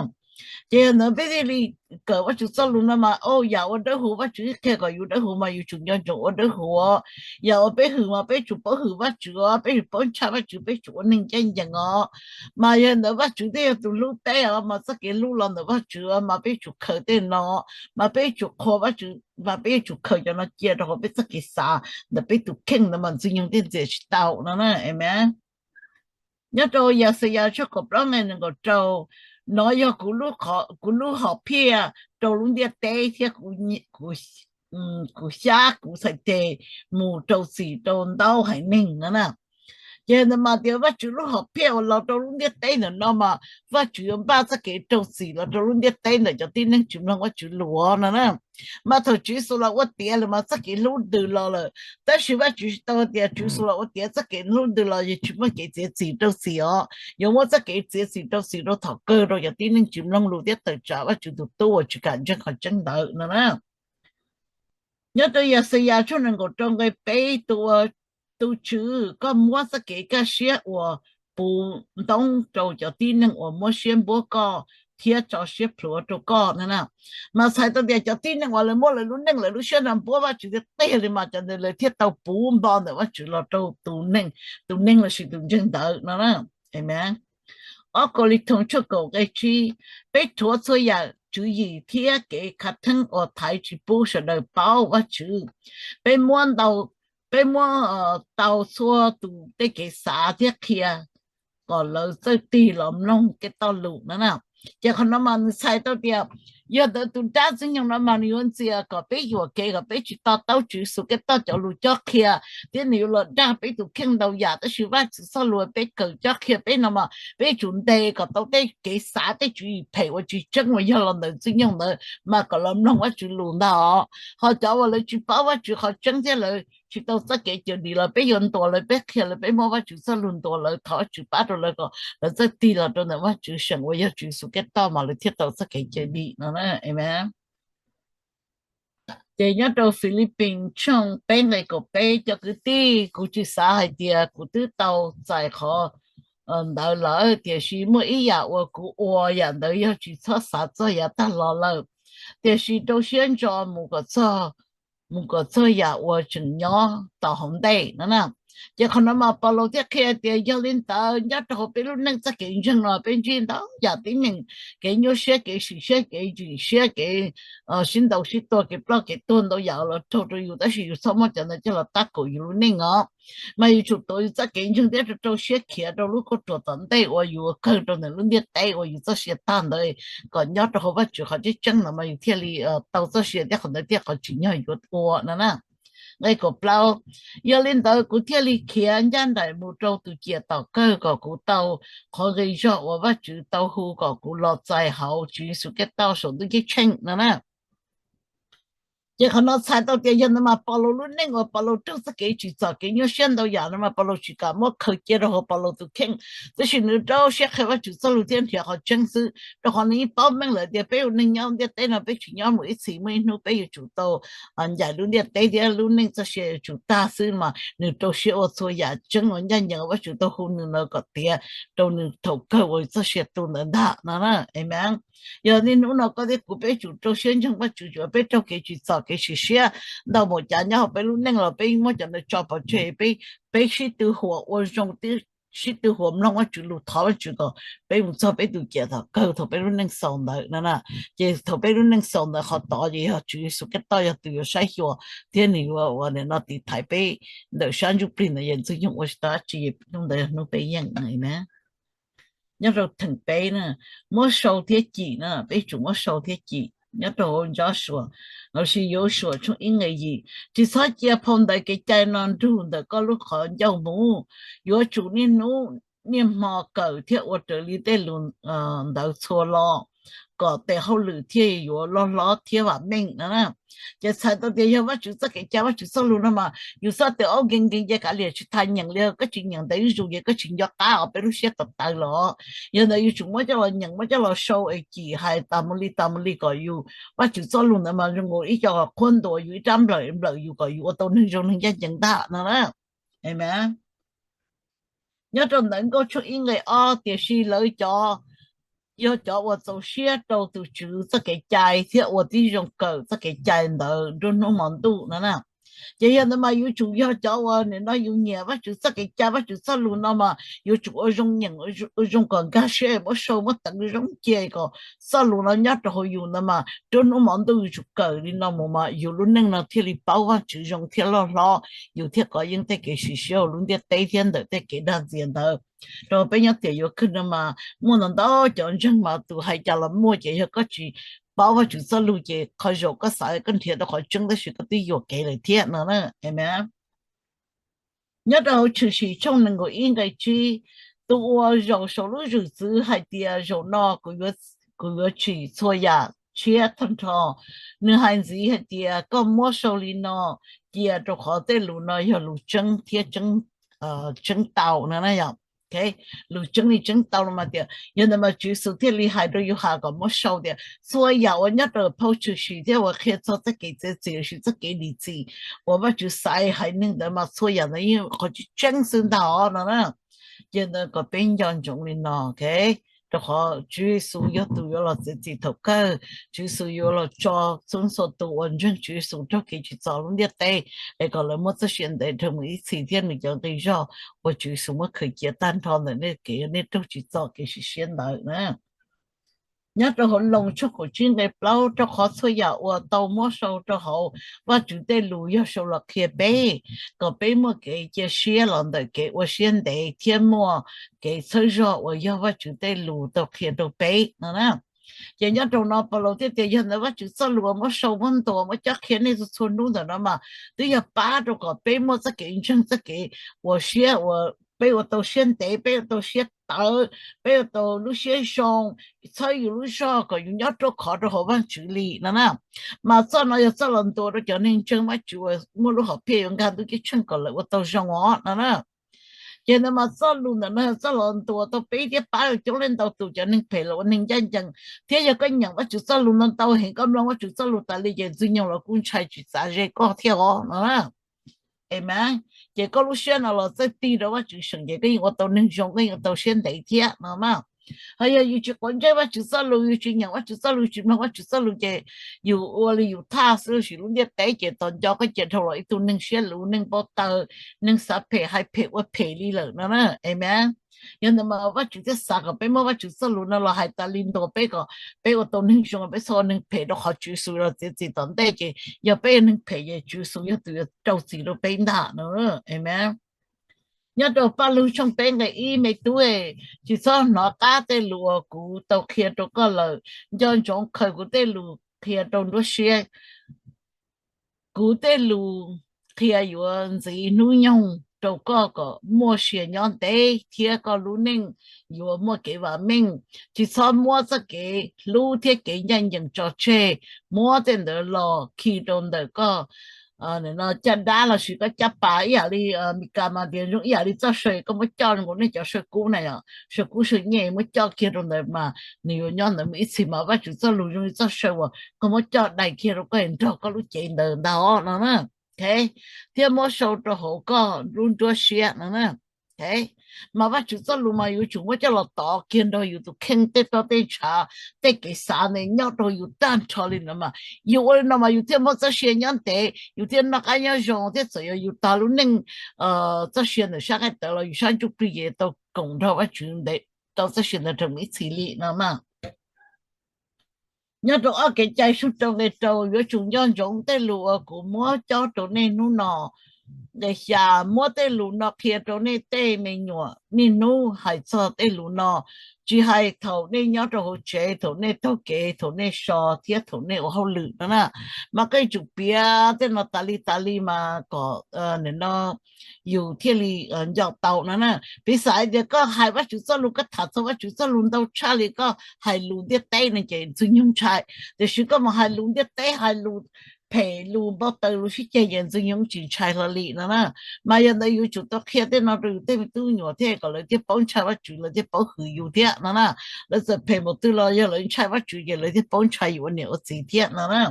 Ces yog ntawd peb thiaj li kawm Vajtswv txoj lus no mas, o, yam uas dawb huv Vajtswv qhia kom yus dawb huv mas yus tsum nco ntsoov ua dawb huv. Yam uas peb hwm mas peb tsum paub hwm Vajtswv os, peb tsum paub ntshai Vajtswv, peb tsum ua neeg ncaj ncees os. Mas yog ntawd Vajtswv thiaj yog tus hlub peb os, mas txoj kev hlub los ntawm Vajtswv os, mas peb tsum khaws tej no, mas peb tsum qhuas Vajtswv, mas peb yuav tsum khaws cov no cia rau hauv peb txoj kev xav ntawm peb tus kheej ntawd mas Ntxwg Nyoog thiaj ntxias tsis tau no na. Amen. Nyob rau Yaxayas tshooj kaum plaub nqe nees nkaum rau, nov yog kuv lub hom phiaj rau lub ntiaj teb thiab kuv xyab kuv txhais tes mus rau txim rau ntau haiv neeg no na. Ces ntawd mas tias Vajtswv lub hom phiaj uas los rau lub ntiaj teb ntawm no mas Vajtswv yuav npaj txoj kev rau txim los rau lub ntiaj teb ntawm cov tib neeg tsis mloog Vajtswv lus no na. Mas thaum Tswv Yexus los ua tiav lawm mas txoj kev hlub ntws los lawm, tab sis Vajtswv tsis tau tias Tswv Yexus los ua tiav txoj kev hlub ntws los yog tsis muaj kev txiav txim rau txim os. Yuav muaj txoj kev txiav txim rau txim rau thaum kawg rau cov tib neeg tsis mloog lus thiab tawm tsam Vajtswv tus tub uas tsis kam ntseeg qhov tseeb ntawd no na. Nyob rau Yaxayas tshooj nees nkaum rau nqe peb, tus ua, tus Tswv, koj muab txoj kev kaj siab uas puv ntoob rau cov tib neeg uas muab siab npuab koj thiab tso siab plhuav rau koj no na. Mas txhais tau tias cov tib neeg uas lawv muab lawv lub neej lawv lub siab no npuab Vajtswv tiag tiag li mas cov ntawd lawv thiaj tau puv npo ntawm Vajtswv los rau tus neeg, tus neeg lossis tus ntseeg ntawd no na. Amen. Ob Kauleethoos tshooj kaum nqe tsib, peb rhuav txhua yam tswv yim thiab kev khav theeb uas thaiv tsis pub sawv daws paub Vajtswv. Peb muab ntau, peb muab tau txhua tus tej kev xav thiab qhia kom lawv txawj tig los mloog Khetos lus no na. Ces qhov no mas nws txhais tau tias yog ntawd tus dab Ntxwg Nyoog no mas nws yuav ntxias kom peb yuam kev kom peb tsis to taub Tswv Yexus Khetos cov lus cob qhia, thiab nws yuav los dag peb tus kheej ntau yam. Tab sis Vajtswv txoj lus peb kawm cob qhia peb no mas peb yuav tsum ntes kom tau tej kev xav tej tswv yim phem uas tsis tseeb uas yog los ntawm Ntxwg Nyoog ntawd mas kom los mloog Vajtswv lus ntag os. Ho cov uas lawv tsis paub Vajtswv qhov tseeb thiab lawv tsis tau txoj kev cawm dim los peb yuav ntuas lawv, peb qhia lawv, peb muab Vajtswv txoj lus ntuas lawv, thov Vajtswv pab rau lawv kom lawv txawj tig los rau ntawm Vajtswv seem uas yog Tswv Yexus Khetos mas lawv thiaj tau txoj kev cawm dim no na. Amen. Ces nyob rau Filipis tshooj peb nqe kaum peb, cov kwv tij, kuv tsis xav hais tias kuv twb tau txais qhov ntawd lawm, tiam sis muaj ib yam uas kuv ua, yam ntawd yog tsis txhob xav txog yav tag los lawm, tiam sis rau siab ntso mus kom txog mus kom txog yam uas tseem nyob tom hauv ntej no na. Ces qhov no mas Paulus thiaj qhia tias yog li ntawd nyob rau hauv peb lub neej txoj kev ntseeg no peb ntsib ntau yam teeb meem, kev nyuaj siab, kev sim siab, kev ntsim siab, kev sib ntaus sib tua, kev ploj kev tuag, ntau yam los raug rau yus, tab sis yus txhob muab cov ntawd coj los tab kaum yus lub neej os. Mas yuav tsum tuav yus txoj kev ntseeg thiab rau rau siab khiav rau lub kauj ruam tom ntej uas yuav kawg rau ntawm lub ntiaj teb uas yus txoj sia tag ntawd, kom nyob rau hauv Vajtswv qhov tseeb tseeb no mas yus thiaj li tau txoj sia thiab qhov ntawd thiaj qhov tsim nyog yuav ua no na. Nqe kaum plaub, yog li ntawd kuv thiaj li khiav ncaj nraim mus rau tus ciam tom kawg kom kuv tau qhov nqi zog uas Vajtswv tau hu kom kuv los txais hauv Tswv Yexus Khetos saum ntuj ceeb tsheej no na. Ces qhov no txhais tau tias yog ntawd mas Paulus lub neej uas Paulus raug txoj kev tsim txom kev nyuaj siab ntau yam no mas Paulus tsis kam muab khaws cia rau hauv Paulus tus kheej, tab sis nws rau siab qhia Vajtswv txoj lus thiab nrhiav qhov tseeb xwb, rau qhov nws yeej paub meej lawm tias peb ua neeg nyob ntiaj teb no peb tsis nyob mus ib txhis, muaj ib hnub peb yuav tsum tau ncaim lub ntiaj teb thiab lub neej txoj sia yuav tsum tag xwb mas nws rau siab ua txhua yam tseeb uas ncaj ncees uas Vajtswv tau hu nws ntawd kom tiav rau nws thaum kawg uas txoj sia tu ntawd ntag no na. Amen. Yog niaj hnub no koj thiab kuv peb tsum rau siab ntseeg Vajtswv, tsuav peb raug kev tsim txom kev sim siab ntau npaum cas nyob hauv peb lub neej los peb muab cov ntawd tso pov tseg, peb sib tw huam ua zoo, sib tw huam mloog Vajtswv lus, thov Vajtswv kom peb mus txog peb tus ciam tom kawg thaum peb lub neej xaus ntawd no na. Ces thaum peb lub neej xaus ntawd qhov tod ces yog Tswv Yexus Khetos yog tus yuav saib xyuas thiab nws yuav ua nim no tiv thaiv peb ntawm sab ntsuj plig ntawd, yog Ntxwg Nyoog ua tsis tau dab tsi hnub ntawd yog hnub peb yeej na. Nyob rau theem peb na, muab sau thiab cim na, peb tsum muab sau thiab cim. Nyob rau hauv Joshua lossis Yausuas tshooj ib nqe yim, tsis txhob cia phau ntawv kev cai no nrug ntawm koj lub qhov ncauj mus, yuav tsum niaj hnub niaj hmo kawm thiab ua raws li tej lus ntawd txhua lo, kom tes hauj lwm thiaj yuav loj hlob thiab vam meej no na. Ces txhais tau tias yog Vajtswv txoj kev cai Vajtswv txoj lus no mas yus txhob tias aub nkees nkees ces kav liam tsis tas nyeem li, koj tsis nyeem ntawd ib zaug ces koj tsis nco qab os, peb lub siab tawv tawv los. Yog ntawd yus tsum muab coj los nyeem, muab coj los sau es cim hais tas mus li tas mus li kom yus, Vajtswv txoj lus ntawd mas zoo nkaus ib co qhuab ntuas yus, ib rab nplawm nplawm yus kom yus ua tau neeg zoo neeg ncaj ncees ntag no na. Amen. Nyob rau Ntawv Nkauj tshooj ib nqe ob, tiam sis lawv cov, yog cov uas txaus siab rau tus Tswv txoj kev cai thiab ua tib zoo kawm txoj kev cai ntawd nruab hnub hmo ntuj no na. Ces yog ntawd mas yuav tsum yog cov uas nim no yus nyiam Vajtswv txoj kev cai Vajtswv txoj lus no mas yuav tsum ua zoo nyeem, ua zoo kom nkag siab, muab sau muab teev zoo cia kom txoj lus no nyob rau hauv yus ntawd mas nruab hnub hmo ntuj yus tsum kawm li no mus mas yus lub neej no thiaj li paub Vajtswv zoo thiab loj hlob, yus thiaj kov yeej tej kev sim siab hauv lub ntiaj teb thiab ntawm tej kev dag ntxias ntawd. Rau peb nyob tiam yuav kawg no mas muaj ntau ntau cov ntseeg mas tus hais cas los muaj, ces yog koj tsis paub Vajtswv txoj lus ces qhov zaum koj xav koj nrhiav tau qhov tseeb tab sis koj twb yuam kev lawm thiab no na. Amen. Nyob rau hauv Tshwm Sim tshooj nees nkaum ib nqe tsib, tus uas zaum saum lub zwm txwv hais tias zaum no kuv yuav tsim txhua yam tshiab tag nrho, nws hais ntxiv hais tias koj muab sau li no cia, rau qhov tej lus no yog lus tseeb thiab tseeb tau no na. Lus tseeb li tseeb tau no mas tias yog ntawd mas Tswv Yexus thiaj li hais rau Yauhas kom muab sau tias txhua yam uas nyob rau phau Tshwm Sim thiab uas qhia txog txoj kev txiav txim lossis txoj kev dim txim uas Vajtswv xaiv haiv neeg ntawd mas txhua yam ntawd yeej qhov tseeb tseeb xwb ntag no na. Ces ntawd kom peb nco ntsoov li no, rau qhov Tswv Yexus yog tus yuav los txiav txim thaum kawg. Tswv Yexus yuav los tso txhua txhua tus uas ntseeg Tswv Yexus raug kev tsim txom lub ntiaj teb es kom lawv muaj txoj sia ntev dhawv mus ib txhis thiab nws cov nqi zog uas Tswv Yexus muab khaws cia tag nrho ntawm nej kev nej raug tsim txom kev sim siab ntawd na. Nyob rau hauv Loos tshooj kaum tsib nqe plaub, rau qhov txhua yam uas tau muab sau rau hauv Vajtswv tej lus yog sau los qhia peb, kom peb muaj kev cia siab los ntawm kev ua siab ntev thiab muaj kev txhawb zog uas yog Vajtswv tej lus tau qhia rau peb no na. Ces nyob rau no Paulus thiaj tias yog ntawd Vajtswv txoj lus uas muab sau muab ntuas muab cob qhia nej txhua txhua hnub ntawm no mas twb yog pab rau kom peb muaj txoj kev ntseeg txoj kev ua siab uas peb ua tau siab ntev, peb ua tau siab tawv, peb ua tau lub siab zoo, txhawb yus lub zog kom yus nyob ruaj khov rau hauv Vajtswv li no na. Mas txoj no yog txoj los ntuas rau cov neeg ntseeg Vajtswv uas muaj lub hom phiaj yuav nkag ntuj ceeb tsheej kom lawv ua tau zoo os no na. Ces ntawd mas txoj lus ntawm no yog txoj los ntuas tau peb thiab pab coob leej ntau tus cov neeg phem los ua neeg ncaj ncees. Thiab yog koj nyeem Vajtswv txoj lus no ntau heev, koj mloog Vajtswv txoj lus tas li ces Ntxwg Nyoog los kuj ntshai tsis txav ze koj thiab os no na. Amen. ces koj lub siab no los txawj tig rau Vajtswv seem ces koj yeej ua tau neeg zoo, koj yeej ua tau siab ntev thiab no na. Ho yog yus tsis quav ntsej Vajtswv txoj lus, yus tsis nyeem Vajtswv txoj lus, tsis mloog Vajtswv txoj lus ces yus ua li yus thaj xwb, sim lub ntiaj teb ces tos nco koj ces dhau los ib tug neeg siab luv, neeg npau taws, neeg xav phem hais phem ua phem li lawm no na. Amen. Yog ntawd mas Vajtswv thiaj xav kom peb muab Vajtswv txoj lus no los hais tas li ntua peb kom peb ua tau neeg zoo, peb txhob ua neeg phem, rau qhov Tswv Yexus los txiav txim tom ntej ces yog peb ua neeg phem ces Tswv Yexus yog tus yuav rau txim rau peb ntag no. Amen. Nyob rau Paj Lug tshooj peb nqe ib, me tub, tsis txhob hnov qab tej lus uas kuv tau qhia rau koj lawm, nco ntsoov khaws kuv tej lus qhia rau nruab siab. Kuv tej lus qhia yuav ntxiv hnub nyoog rau koj kom muaj sia nyob ntev thiab koj lub neej yuav muaj kev vam meej. Tsis txhob muab txoj kev hlub thiab kev ncaj ncees tso tseg, muab tej ntawd los khi rau ntawm koj caj dab lossis koj caj pas, ib yam li Meskas mas tias zoo ib yam li txoj saw koj muab coj nkaus nej cov saw kub na, yog saw kub saw nyej muab coj kiag rau ntawd mas nws yuav nyob ntawd mus ib txhis mas Vajtswv txoj lus zoo li txoj saw uas koj muab coj dai kiag rau koj nrog koj lub cev ntawd ntag no na. Thiab muab sau rau hauv koj lub nruab siab no na. Mas Vajtswv txoj lus mas yuav tsum muab coj los tov kiag nrog yus tus kheej tej toj tej ntshav, tej kev xav ntawd nyob rau yus tag nrho li no mas yus ua li no mas yus thiaj muaj txoj sia nyob ntev, yus thiaj noj qab nyob zoo thiab txawm yog yus tag lub neej txoj sia ntawm sab qaij tawv los yus sab ntsuj plig ces tau koom nrog Vajtswv ntev rau txoj sia ntawd rau mus ib txhis li no na. Nyob rau ob Kev cai tshooj rau nqe rau, yuav tsum nco ntsoov tej lus uas kuv muab cob rau nej hnub no. Nqe xya, muab tej lus no qhia rau nej tej me nyuam, niaj hnub hais txog tej lus no, tsis hais thaum nej nyob rau hauv tsev, thaum nej taug kev, thaum nej so thiab thaum nej ua hauj lwm no na. Mas koj yuav tsum piav tej no tas li tas li mas kom no yus thiaj li nco tau no na. Piv xam hais tias koj hais Vajtswv txoj lus, koj tham txog Vajtswv txoj lus ntau tshaj li koj hais lus ntiaj teb no ces Ntxwg Nyoog ntshai. Tiam sis koj mus hais lus ntiaj teb, hais lus phem, lus npau taws, lus sib ceg ces Ntxwg Nyoog tsis ntshai hlo li no na. Mas yog ntawd yuav tsum tau qhia tej no rau yus tej me tub me nyuam thiab kom lawv thiaj paub ntshai Vajtswv, lawv thiaj paub hwm yus thiab no na. Lawv txawm phem npaum twg los yog lawv ntshai Vajtswv ces lawv thiaj paub ntshai yus ua niam ua txiv thiab no na.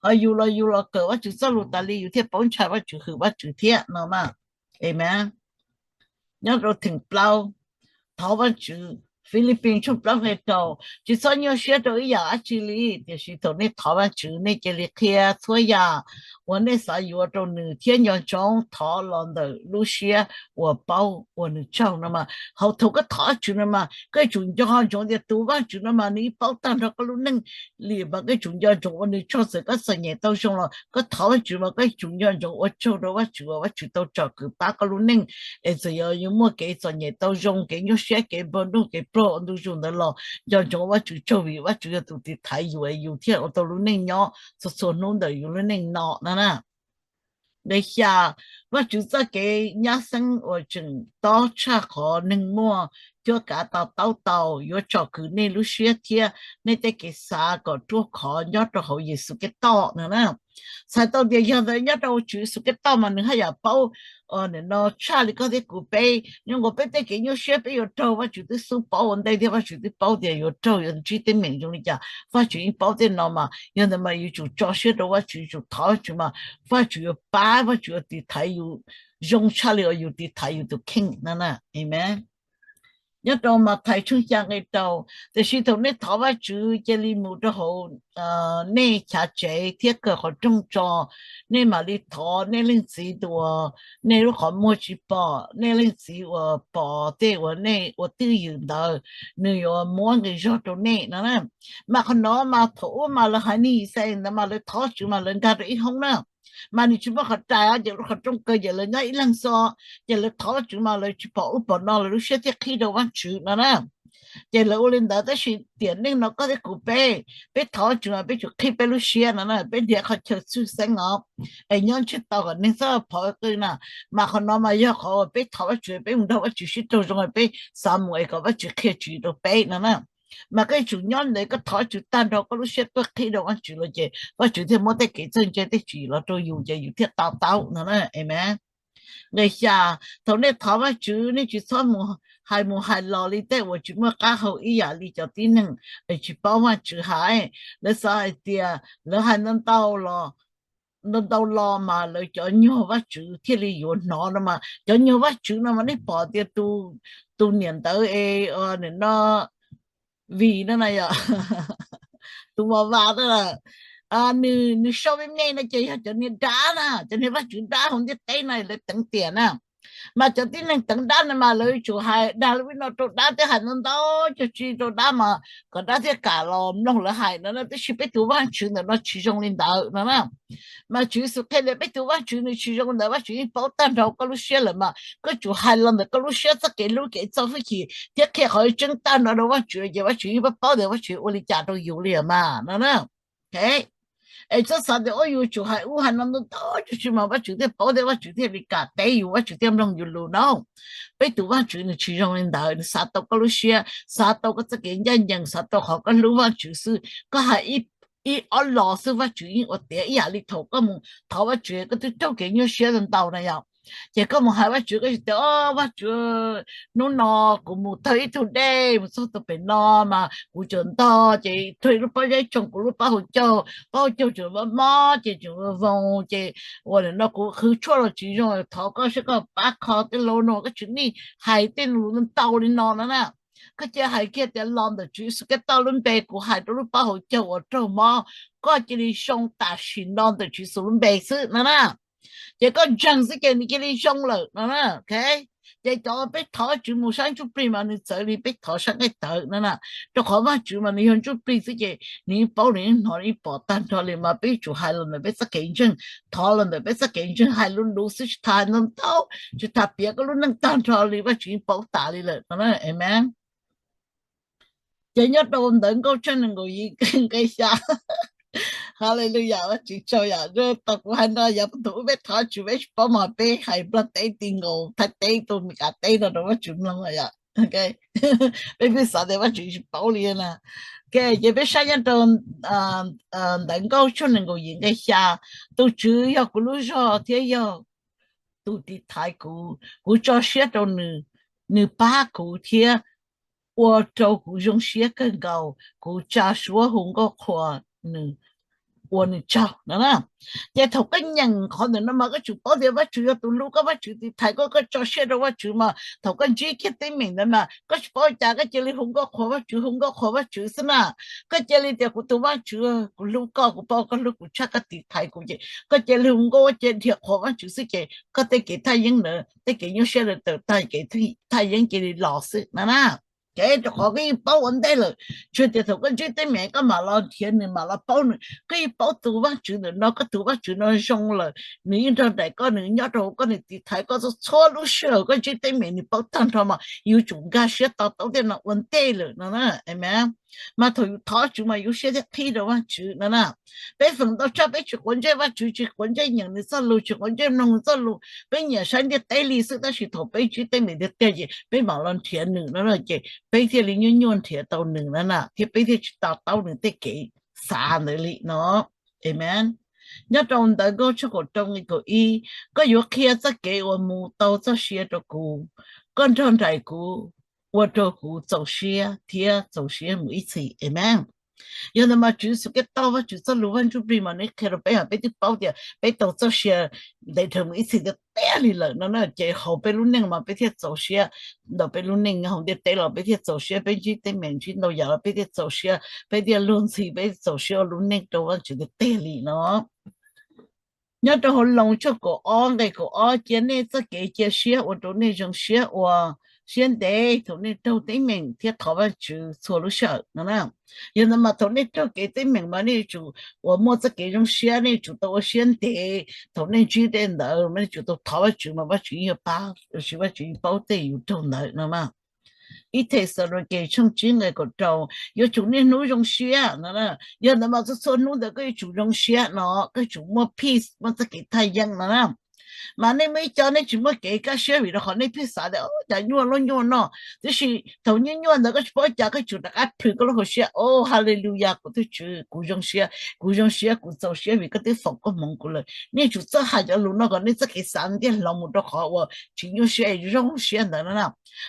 Ho yus los yus los kawm Vajtswv txoj lus tas li yus thiaj paub ntshai Vajtswv, hwm Vajtswv thiab no mas. Amen. Nyob rau theem plaub, thov Vajtswv. Filipis tshooj plaub nqe rau, tsis txhob nyuaj siab rau ib yam dab tsi li, tiam sis thaum nej thov Vajtswv nej cia li qhia txhua yam uas nej xav yuav rau nws thiab nco ntsoov thov los ntawm lub siab uas paub ua nws tsaug no mas. Hauv thaum koj thov Vajtswv no mas koj yuav tsum nco ntsoov tias tus Vajtswv no mas nws yeej paub tag nrho koj lub neej li mas koj yuav tsum nco ntsoov ua nws tsaug. Txawm koj txom nyem tau zoo los koj thov Vajtswv mas koj yuav tsum nco ntsoov ua tsaug rau Vajtswv uas Vajtswv tau tsom kwm pab koj lub neej. Es txawm yog yus muaj kev txom nyem tau zoo, kev nyuaj siab, kev npau nruj, kev pluag ua ntu zus ntawd los nco ntsoov Vajtswv tsaug vim Vajtswv yog tus tiv thaiv yus es yus thiaj ua tau lub neej nyob txhua txhua hnub ntawm yus lub neej no na. Nqe xya, Vajtswv txoj kev nyab xeeb uas tseem tob tshaj qhov neeg muaj cuab kav to taub tau yuav tsom kwm nej lub siab thiab nej tej kev xav kom ruaj khov nyob rau hauv Yexus Khetos no na. Txhais tau tias yog ntawd nyob rau Tswv Yexus Khetos mas nws haj yam paub no tshaj li koj thiab kuv peb. Nyob nkaus peb tej kev nyuaj siab peb yuav raug Vajtswv twb xub paub ua ntej thiab Vajtswv twb paub tias yuav raug yuav ntsib teeb meem zoo li cas. Vajtswv yeej paub tej no mas yog ntawd mas yuav tsum tso siab rau Vajtswv, yuav tsum thov Vajtswv mas Vajtswv yuav pab, Vajtswv yuav tiv thaiv yus zoo tshaj li uas yus tiv thaiv yus tus kheej no na. Amen. Nyob rau Mathais tshooj xya nqe rau, tiam sis thaum nej thov Vajtswv cia li mus rau hauv nej chav tsev thiab kaw qhov rooj tso, nej mam li thov nej Leej Txiv tus uas nej lub qhov muag tsis pom, nej Leej Txiv uas pom tej uas nej ua twj ywm ntawd, nws yuav muab nqi zog rau nej no na. Mas qhov no mas thaum ub mas lawv haiv neeg Yixalayees ntawd mas lawv thov Vajtswv mas lawv nkag rau ib hoob na. Mas nws tsis muaj qhov rais, ces lub qhov rooj kaw ces lawv nyob ib leeg xwb, ces lawv thov Vajtswv mas lawv tsis pom ub pom no, lawv lub siab thiaj qhib rau Vajtswv no na. Ces lawv ua li ntawd, tab sis tiam neej no koj thiab kuv peb, peb thov Vajtswv mas peb tsum qhib peb lub siab no na, peb nrhiav qhov chaw tshwj xeeb os, es nyob ntsiag to kom neeg txhob phov qw na. Mas qhov no mas yog qhov uas peb thov Vajtswv, peb mus nrog Vajtswv sib raug zoo, peb xav mus es kom Vajtswv qhia tswv rau peb no na. Mas koj yuav tsum nyob ntawd koj thov Vajtswv tag nrho koj lub siab tuaj qhib rau Vajtswv lawm ces Vajtswv thiaj muab tej kev txawj ntse tej tswv yim los rau yus ces yus thiaj to taub no na. Amen. Nqe xya, thaum nej thov Vajtswv nej tsis txhob mus hais mus hais los li tej uas tsis muaj qab hau ib yam li cov tib neeg tsis paub Vajtswv hais. Lawv xav hais tias lawv hais ntau ntau los ntau ntau los mas lawv cov nyuag Vajtswv thiaj li yuav hnov no mas. Cov nyuag Vajtswv no mas nej pom tias tus niam ntawd es, nim no Vim no na yom, tus mos vas na, nws, nws sau me me no ces yog cov niag dab na, cov niag vaj tswv dab hauv ntiaj teb no lawv teev tiam na. Mas cov tib neeg teev dab no mas lawv yuav tsum hais dag li no rau dab thiab hais ntau ntau cog tsi rau dab mas kom dab thiaj kam los mloog lawv hais no na. Tab sis peb tus Vajtswv ntawm no tsis zoo li ntawd no na. Mas Tswv Yexus qhia tias peb tus Vajtswv nws tsis zoo li ntawd, Vajtswv yeej paub tag nrho koj lub siab lawm mas koj tsum hais los ntawm koj lub siab txoj kev hlub kev txo hwj chim thiab qhia qhov tseeb tag nrho rau Vajtswv ces Vajtswv yeej paub paub tias Vajtswv ua li cas rau yus li mas no na. Es txhob xav tias ua yus tsum hais ub hais no ntau ntau cog tsi mas Vajtswv thiaj paub thiab Vajtswv thiaj li kam teb yus, Vajtswv thiaj mloog yus lus no. Peb tus Vajtswv nws tsis zoo li ntawd, nws xav tau koj lub siab, xav tau koj txoj kev ncaj ncees, xav tau qhov koj hlub Vajtswv xwb. Koj hais ib ob los xwb Vajtswv yeej ua tiav ib yam li thaum koj mus thov Vajtswv koj twb raug kev nyuaj siab ntau na yom. Ces koj mus hais Vajtswv koj tias, o Vajtswv, hnub no kuv mus taug ib tug dej mus txog tau pem no mas kuv tseem ntog ces raug ib lub pob zeb tsoo kuv lub pob hauv caug, pob hauv caug tseem mob mob ces tseem voos ces ua li no kuv qhwv tshuaj los tsis zoo, thov koj saib koj pab kho tej lau no koj tsis nij hais tej lus ntau li no no na. Koj cia hais kiag tias los ntawm Tswv Yexus Khetos lub npe kuv hais rau lub pob hauv caug uas raug mob, koj cia li zoo tam sim no ntawm Tswv Yexus lub npe xwb no na. Ces koj ntseeg xwb ces nws cia li zoo lawm no na. Ces cov peb thov Tswv mus sab ntsuj plig mas nws txawv li peb thov sab nqaij tawv no na. Rau qhov Vajtswv mas nws yog ntsuj plig xwb ces nws yeej paub nws yeej hnov nws yeej pom tag nrho li mas peb yuav tsum hais los ntawm peb txoj kev ntseeg, thov los ntawm peb txoj kev ntseeg, hais lus luv xwb tsis tas ntau ntau, tsis tas piav koj lub neej tag nrho li Vajtswv yeej paub tas li lawm no na. Amen. Ces nyob rau Ntawv Nkauj tshooj nees nkaum yim nqe xya, Hallelujah, Vajtswv tsaug yom, tau kuv hais no yav puag thaum ub peb thov Tswv peb tsis paub mas peb hais Nplog teb ti nkaus Thaib teb tuaj Meskas teb no rau Vajtswv mloog yom. Peb pheej xav tias Vajtswv tsis paub li na. Ces peb saib nyob rau Ntawv Nkauj tshooj nees nkaum yim nqe xya, tus Tswv yog kuv lub zog thiab yog tus tiv thaiv kuv, kuv tso siab rau nws, nws pab kuv thiab ua rau kuv zoo siab kawg nkaus, kuv tsa suab hu nkauj qhuas nws, ua nws tsaug no na. Ces thaum koj nyeem qhov ntawm no mas koj tsum paub tias Vajtswv yog tus hlub koj, Vajtswv tiv thaiv koj, koj tso siab rau Vajtswv mas thaum koj ntsib kiag teeb meem ntawd mas koj tsis paub cas koj cia li hu nkauj qhuas Vajtswv, hu nkauj qhuas Vajtswv xwb na. Koj cia li tias kuv tus Vajtswv, kuv hlub koj, kuv paub koj hlub kuv tshaj, koj tiv thaiv kuv ces koj cia li hu nkauj ua cia dhia qhuas Vajtswv xwb ces koj tej kev thaj yeeb ntawd, tej kev nyuaj siab ntawd tawm tag, kev thaj yeeb cia li los xwb na na. Ces rau qhov koj yeej paub ua ntej lawm, tsis tias thaum koj ntsib teeb meem koj mam los nrhiav nws mam los paub nws, koj yeej paub tus Vajtswv ntawm no, koj tus Vajtswv no zoo lawm, nws yeej nrog nraim koj, nws nyob rau hauv koj, nws tiv thaiv koj txhua txhua lub sij hawm koj ntsib teeb meem nws paub tag nrho mas yuav tsum nkag siab to taub tej no ua ntej lawm no na. Amen. Mas thaum yus thov Tswv mas yus siab thiaj qhib rau Vajtswv no na. Peb feem ntau tshaj peb tsis quav ntsej Vajtswv, tsis quav ntsej nyeem nws txoj lus, tsis quav ntsej mloog nws txoj lus, peb nyiam saib ntiaj teb li xwb tab sis thaum peb ntsib teeb meem tiag tiag ces peb mam los nrhiav nws no ces peb thiaj li nyuaj nyuaj nrhiav tau nws no na thiab peb thiaj tsis to taub nws tej kev xav ntawd li no. Amen. Nyob rau Ntawv Nkauj tshooj kaum rau nqe kaum ib, koj yuav qhia txoj kev uas mus tau txoj sia rau kuv, koj nrog nraim kuv, ua rau kuv txaus siab thiab txaus siab mus ib txhis. Amen. Yog ntawd mas Tswv Yexus Khetos, Vajtswv txoj lus, Vaj Ntsuj Plig mas nws qhia rau peb mas peb twb paub tias peb tau txoj sia ntev dhawv mus ib txhis tiag tiag li lawm no na. Ces hauv peb lub neej mas peb thiaj txaus siab, ntawm peb lub neej hauv ntiaj teb los peb thiaj txaus siab, peb ntsib teeb meem ntsib ntau yam los peb thiaj txaus siab, peb thiaj luag ntxhi, peb txaus siab ua lub neej rau Vajtswv tiag tiag li no. Nyob rau hauv Loos tshooj kaum ob nqe kaum ob, cia nej txoj kev cia siab ua rau nej zoo siab ua siab ntev thaum nej raug teeb meem thiab thov Vajtswv txhua lub sij hawm no na. Yog ntawd mas thaum nej raug kev teeb meem mas nej yuav tsum uas muaj txoj kev zoo siab, nej yuav tsum tau ua siab ntev thaum nej ntsib tej ntawd mas nej tsum tau thov Vajtswv mas Vajtswv yeej yuav pab, tab sis Vajtswv yeej paub tej yus raug ntawd no mas. Ib Thexalaunikes tshooj tsib nqe kaum rau, yuav tsum niaj hnub zoo siab no. Yog ntawd mas txhua txhua hnub ntawd koj yuav tsum zoo siab no, koj yuav tsum muaj peace, muaj txoj kev thaj yeeb no na. Mas nej muaj ib co nej tsis muaj kev kaj siab vim rau qhov nej pheej xav tias cas nyuaj lub nyuaj no, tiam sis thaum nyuaj nyuaj ntawd koj tsis paub cas koj yuav tsum rov qab plhws koj lub hauv siab, o, Hallelujah, kuv tus Tswv, kuv zoo siab, kuv zoo siab, kuv txaus siab vim koj twb foom koob hmoov kuv lawm. Nej yuav tsum txawj hais cov lus no kom nej txoj kev xav ntiaj hloov mus rau qhov uas tsis nyuaj siab, zoo siab ntawd na.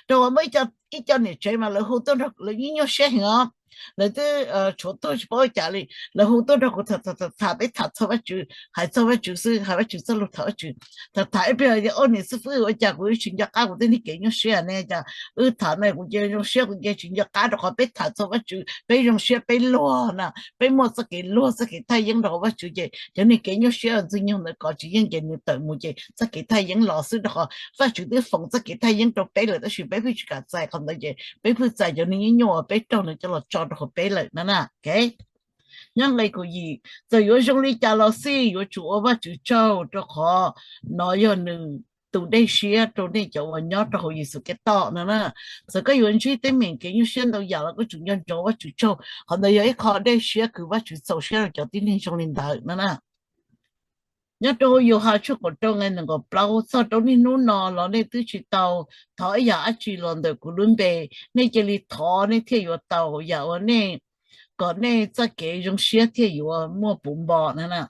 Rau qhov muaj ib co niam tsev mas lawv hu tuaj nrog lawv nyuaj nyuaj siab heev os. Lawv twb tshuav tuag tsis paub ua cas li, lawv hu tuaj nrog kuv tham tham tham, peb tham txog Vajtswv, hais txog Vajtswv xwb, hais Vajtswv txoj lus, thov Vajtswv. Tham tham ib pliag tias, o niam xib fwb, ua cas kuv tsis nco qab kuv tej niag kev nyuaj siab ne? Cas wb tham no kuv cia zoo siab, kuv cia tsis nco qab, rau qhov peb tham txog Vajtswv, peb zoo siab, peb luag na, peb muaj txoj kev luag, txoj kev thaj yeeb rau hauv Vajtswv, ces cov niag kev nyuaj siab ntxwg nyoog ntawd kov tsis yeej ces nws tawm mus ces txoj kev thaj yeeb los xwb, rau qhov Vajtswv twb foom txoj kev thaj yeeb rau peb lawm tab sis peb pheej tsis kam txais qhov ntawd ces peb pheej txais cov niag nyuaj nyuaj uas peb raug nws coj los tso rau hauv peb lawm no na. Nyob nqe kaum yim, txawm yuav zoo li cas los xij yuav tsum ua Vajtswv tsaug, rau qhov nov yog nws tus dej siab rau nej cov uas nyob rau hauv Yexus Khetos no na. Txawm koj yuav ntsib teeb meem kev nyuaj siab ntau yam los koj tsum nco ntsoov Vajtswv tsaug, qhov ntawd yog ib qho dej siab kws Vajtswv txaus siab rau cov tib neeg zoo li ntawd no na. Nyob rau Yauhas tshooj kaum rau nqe nees nkaum plaub, txog rau niaj hnub no los nej twb tsis tau thov ib yam dab tsi los ntawm kuv lub npe, nej cia li thov nej thiaj yuav tau, yam uas nej, kom nej txoj kev zoo siab thiaj yuav muaj puv npo no na.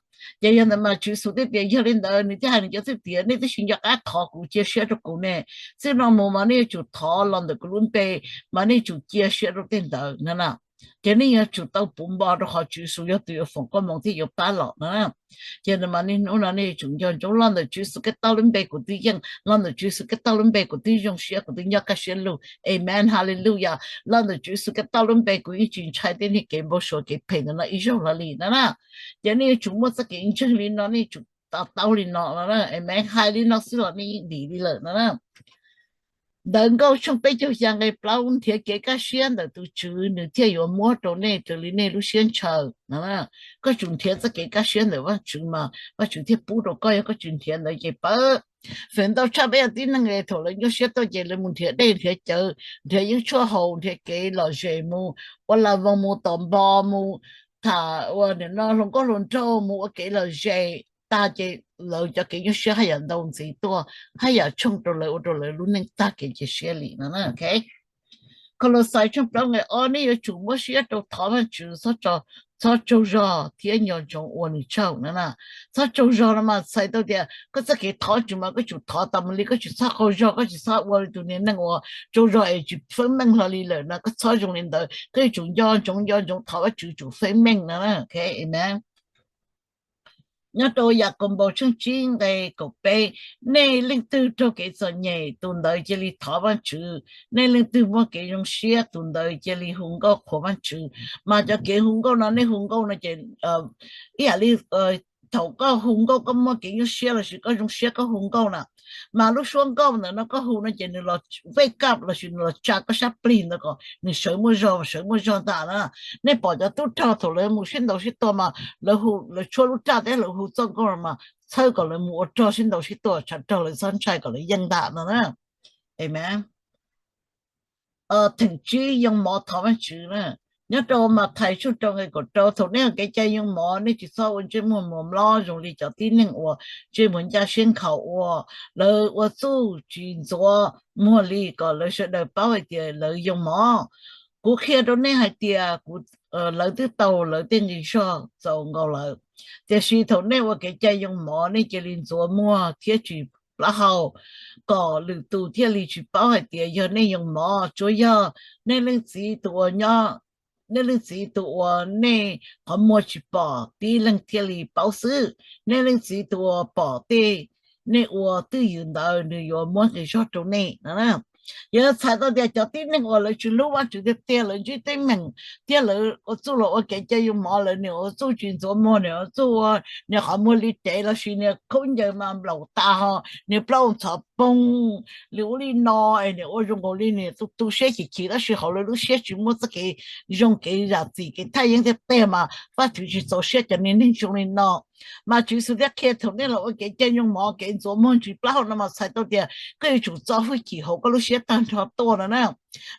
Ces yog ntawd mas Tswv Yexus thiaj tias, yog li ntawd nws thiaj hais nws cov thwj tim, nej twb tsis nco qab thov kuv cia siab rau kuv ne, txij no mus mas nej yuav tsum thov los ntawm kuv lub npe, mas nej tsum cia siab rau tej ntawd no na. Ces nej yuav tsum tau puv npo rau qhov Tswv Yexus yog tus yuav foom koob hmoov thiab yuav pab los no. Ces ntawd mas niaj hnub no nej yuav tsum nco ntsoov, los ntawm Tswv Yexus Khetos lub npe kuv twb yeej, los ntawm Tswv Yexus Khetos lub npe kuv twb zoo siab, kuv twb nyob kaj siab lug. Amen, hallelujah. Los ntawm Tswv Yexus Khetos lub npe kuv yeej tsis ntshai tej niag kev npau suav kev phem ntawm no ib zaug hlo li no na. Ces nej yuav tsum muaj txoj kev ntseeg li no, nej yuav tsum to taub li no no. Amen, hais li no xwb los nej yeej dim li lawm no na. Ntawv Nkauj tshooj peb caug xya nqe plaub, nrhiav kev kaj siab ntawm tus Tswv nws thiaj yuav muab rau nej raws li nej lub siab ntshaw no. Koj tsum nrhiav txoj kev kaj siab ntawm Vajtswv mas Vajtswv thiaj pub rau koj, yog koj tsis nrhiav ntawd ces pab. Feem ntau tshaj peb cov tib neeg thaum lawv nyuaj siab tuaj ces lawv mus nrhiav dej nrhiav cawv, nrhiav yeeb tshuaj haus, nrhiav kev lom zem, mus ua las voos, mus tom npo, mus tham ua nim no hluas nkauj hluas nraug, mus ua kev lom zem tag ces lawv cov kev nyuaj siab haj yam ntau ntxiv tuaj, haj yam tshooj rau lawv, ua rau lawv lub neej tag kev cia siab li no. Kolauxais tshooj plaub nqe ob, nej yuav tsum muab siab rau thov Vajtswv, txhob tsaug zog thiab nco ntsoov ua nws tsaug no na. Txhob tsaug zog no mas txhais tau tias koj txoj kev thov Tswv mas koj tsum thov tas mus li, koj tsis txhob qaug zog, koj tsis txhob ua li tus niag neeg uas tsaug zog es tsis feeb meej hlo li lawm no, koj txhob zoo li ntawd, koj yuav tsum nco ntsoov, nco ntsoov thov Vajtswv tsum feeb meej no. Amen. Nyob rau Yakaunpaus tshooj tsib nqe kaum peb, nej leej twg raug kev txom nyem tus ntawd cia li thov Vajtswv, nej leej twg muaj kev zoo siab tus ntawd cia li hu nkauj qhuas Vajtswv. Mas cov kev hu nkauj no, nej hu nkauj no ces ib yam li thaum koj hu nkauj koj muaj kev nyuaj siab lossis koj zoo siab koj hu nkauj na, mas lub suab nkauj ntawd no koj hu no ces nws los wake up lossis nws los tsa koj sab plig ntawd kom nws sawv muaj zog, sawv muaj zog ntag na. Nej pom cov tub rog thaum lawv mus sib ntaus sib tua mas lawv hu, lawv tshuab lub raj thiab lawv hu txoj nkauj no mas txhawb kom lawv mus ua rog sib ntaus sib tua, tshav rog lawv txhob ntshai kom lawv yeej ntag no na. Amen. Theem tsib, yoo mov thov Vajtswv na. Nyob rau Mathais tshooj rau nqe kaum rau, thaum nej ua kev cai yoo mov, nej tsis txhob ua ntsej muag mos mlob zoo li cov tib neeg uas ntsej muag ncaj siab nkhaus ua. Lawv ua txuj tsis ntxuav muag li kom lawv sawv daws paub hais tias lawv yoo mov. Kuv qhia rau nej hais tias kuv, lawv twb tau lawv tej nqi zog txaus nkaus lawm. Tiam sis thaum nej ua kev cai yoo mov, nej cia li ntxuav muag thiab tsis plaub hau, kom lwm tus thiaj li tsis paub hais tias yog nej yoo mov. Tsuas yog nej leej txiv tus uas nyob, nej leej txiv tus uas nej qhov muag tsis pom tib leeg thiaj li paub xwb. Nej leej txiv tus uas pom tej nej ua twj ywm ntawd nws yuav muab nqi zog rau nej no. Yog txhais tau tias cov tib neeg uas lawv tsis hlub Vajtswv tiag tiag, lawv ntsib teeb meem thiab lawv ua txuj los ua kev cai yoo mov, lawv niam ua txuj tsis ntxuav muag, niam ua txuj ua, niam qhov muag li tev lossis niam khaub ncaws mas nplaum tas ho niam plaub ntxhov poog li ub li no es niam ua zoo nkaus li niam tu tu siab chim chim tab sis hauv lawv lub siab tsis muaj txoj kev zoo, kev zam txim, kev thaj yeeb tiag tiag mas Vajtswv tsis txaus siab cov niag neeg zoo li no. Mas Tswv Yexus thiaj qhia thaum nej los ua kev cai yoo mov, kev ntxuav muag ntsis plaub hau no mas txhais tau tias koj yuav tsum txo hwj chim hauv koj lub siab tag nrho tuaj no na.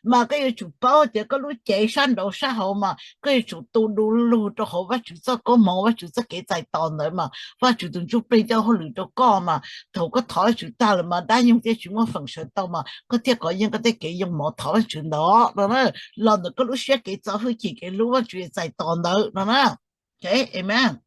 Mas koj yuav tsum paub tias koj lub cev sab nraud sab hauv mas koj yuav tsum tu du lug rau hauv Vajtswv txoj koob hmoov, Vajtswv txoj kev txais tos ntawd mas Vajtswv tus Ntsuj Plig coj hauj lwm rau koj mas thaum koj thov Vajtswv tag lawm mas dab nyoog thiaj tsis muaj feem sawv tau mas koj thiaj kov yeej koj tej kev yoo mov thov Vajtswv ntawd no na. Los ntawm koj lub siab kev txo hwj chim kev hlub Vajtswv txais tos ntawd no na. Amen.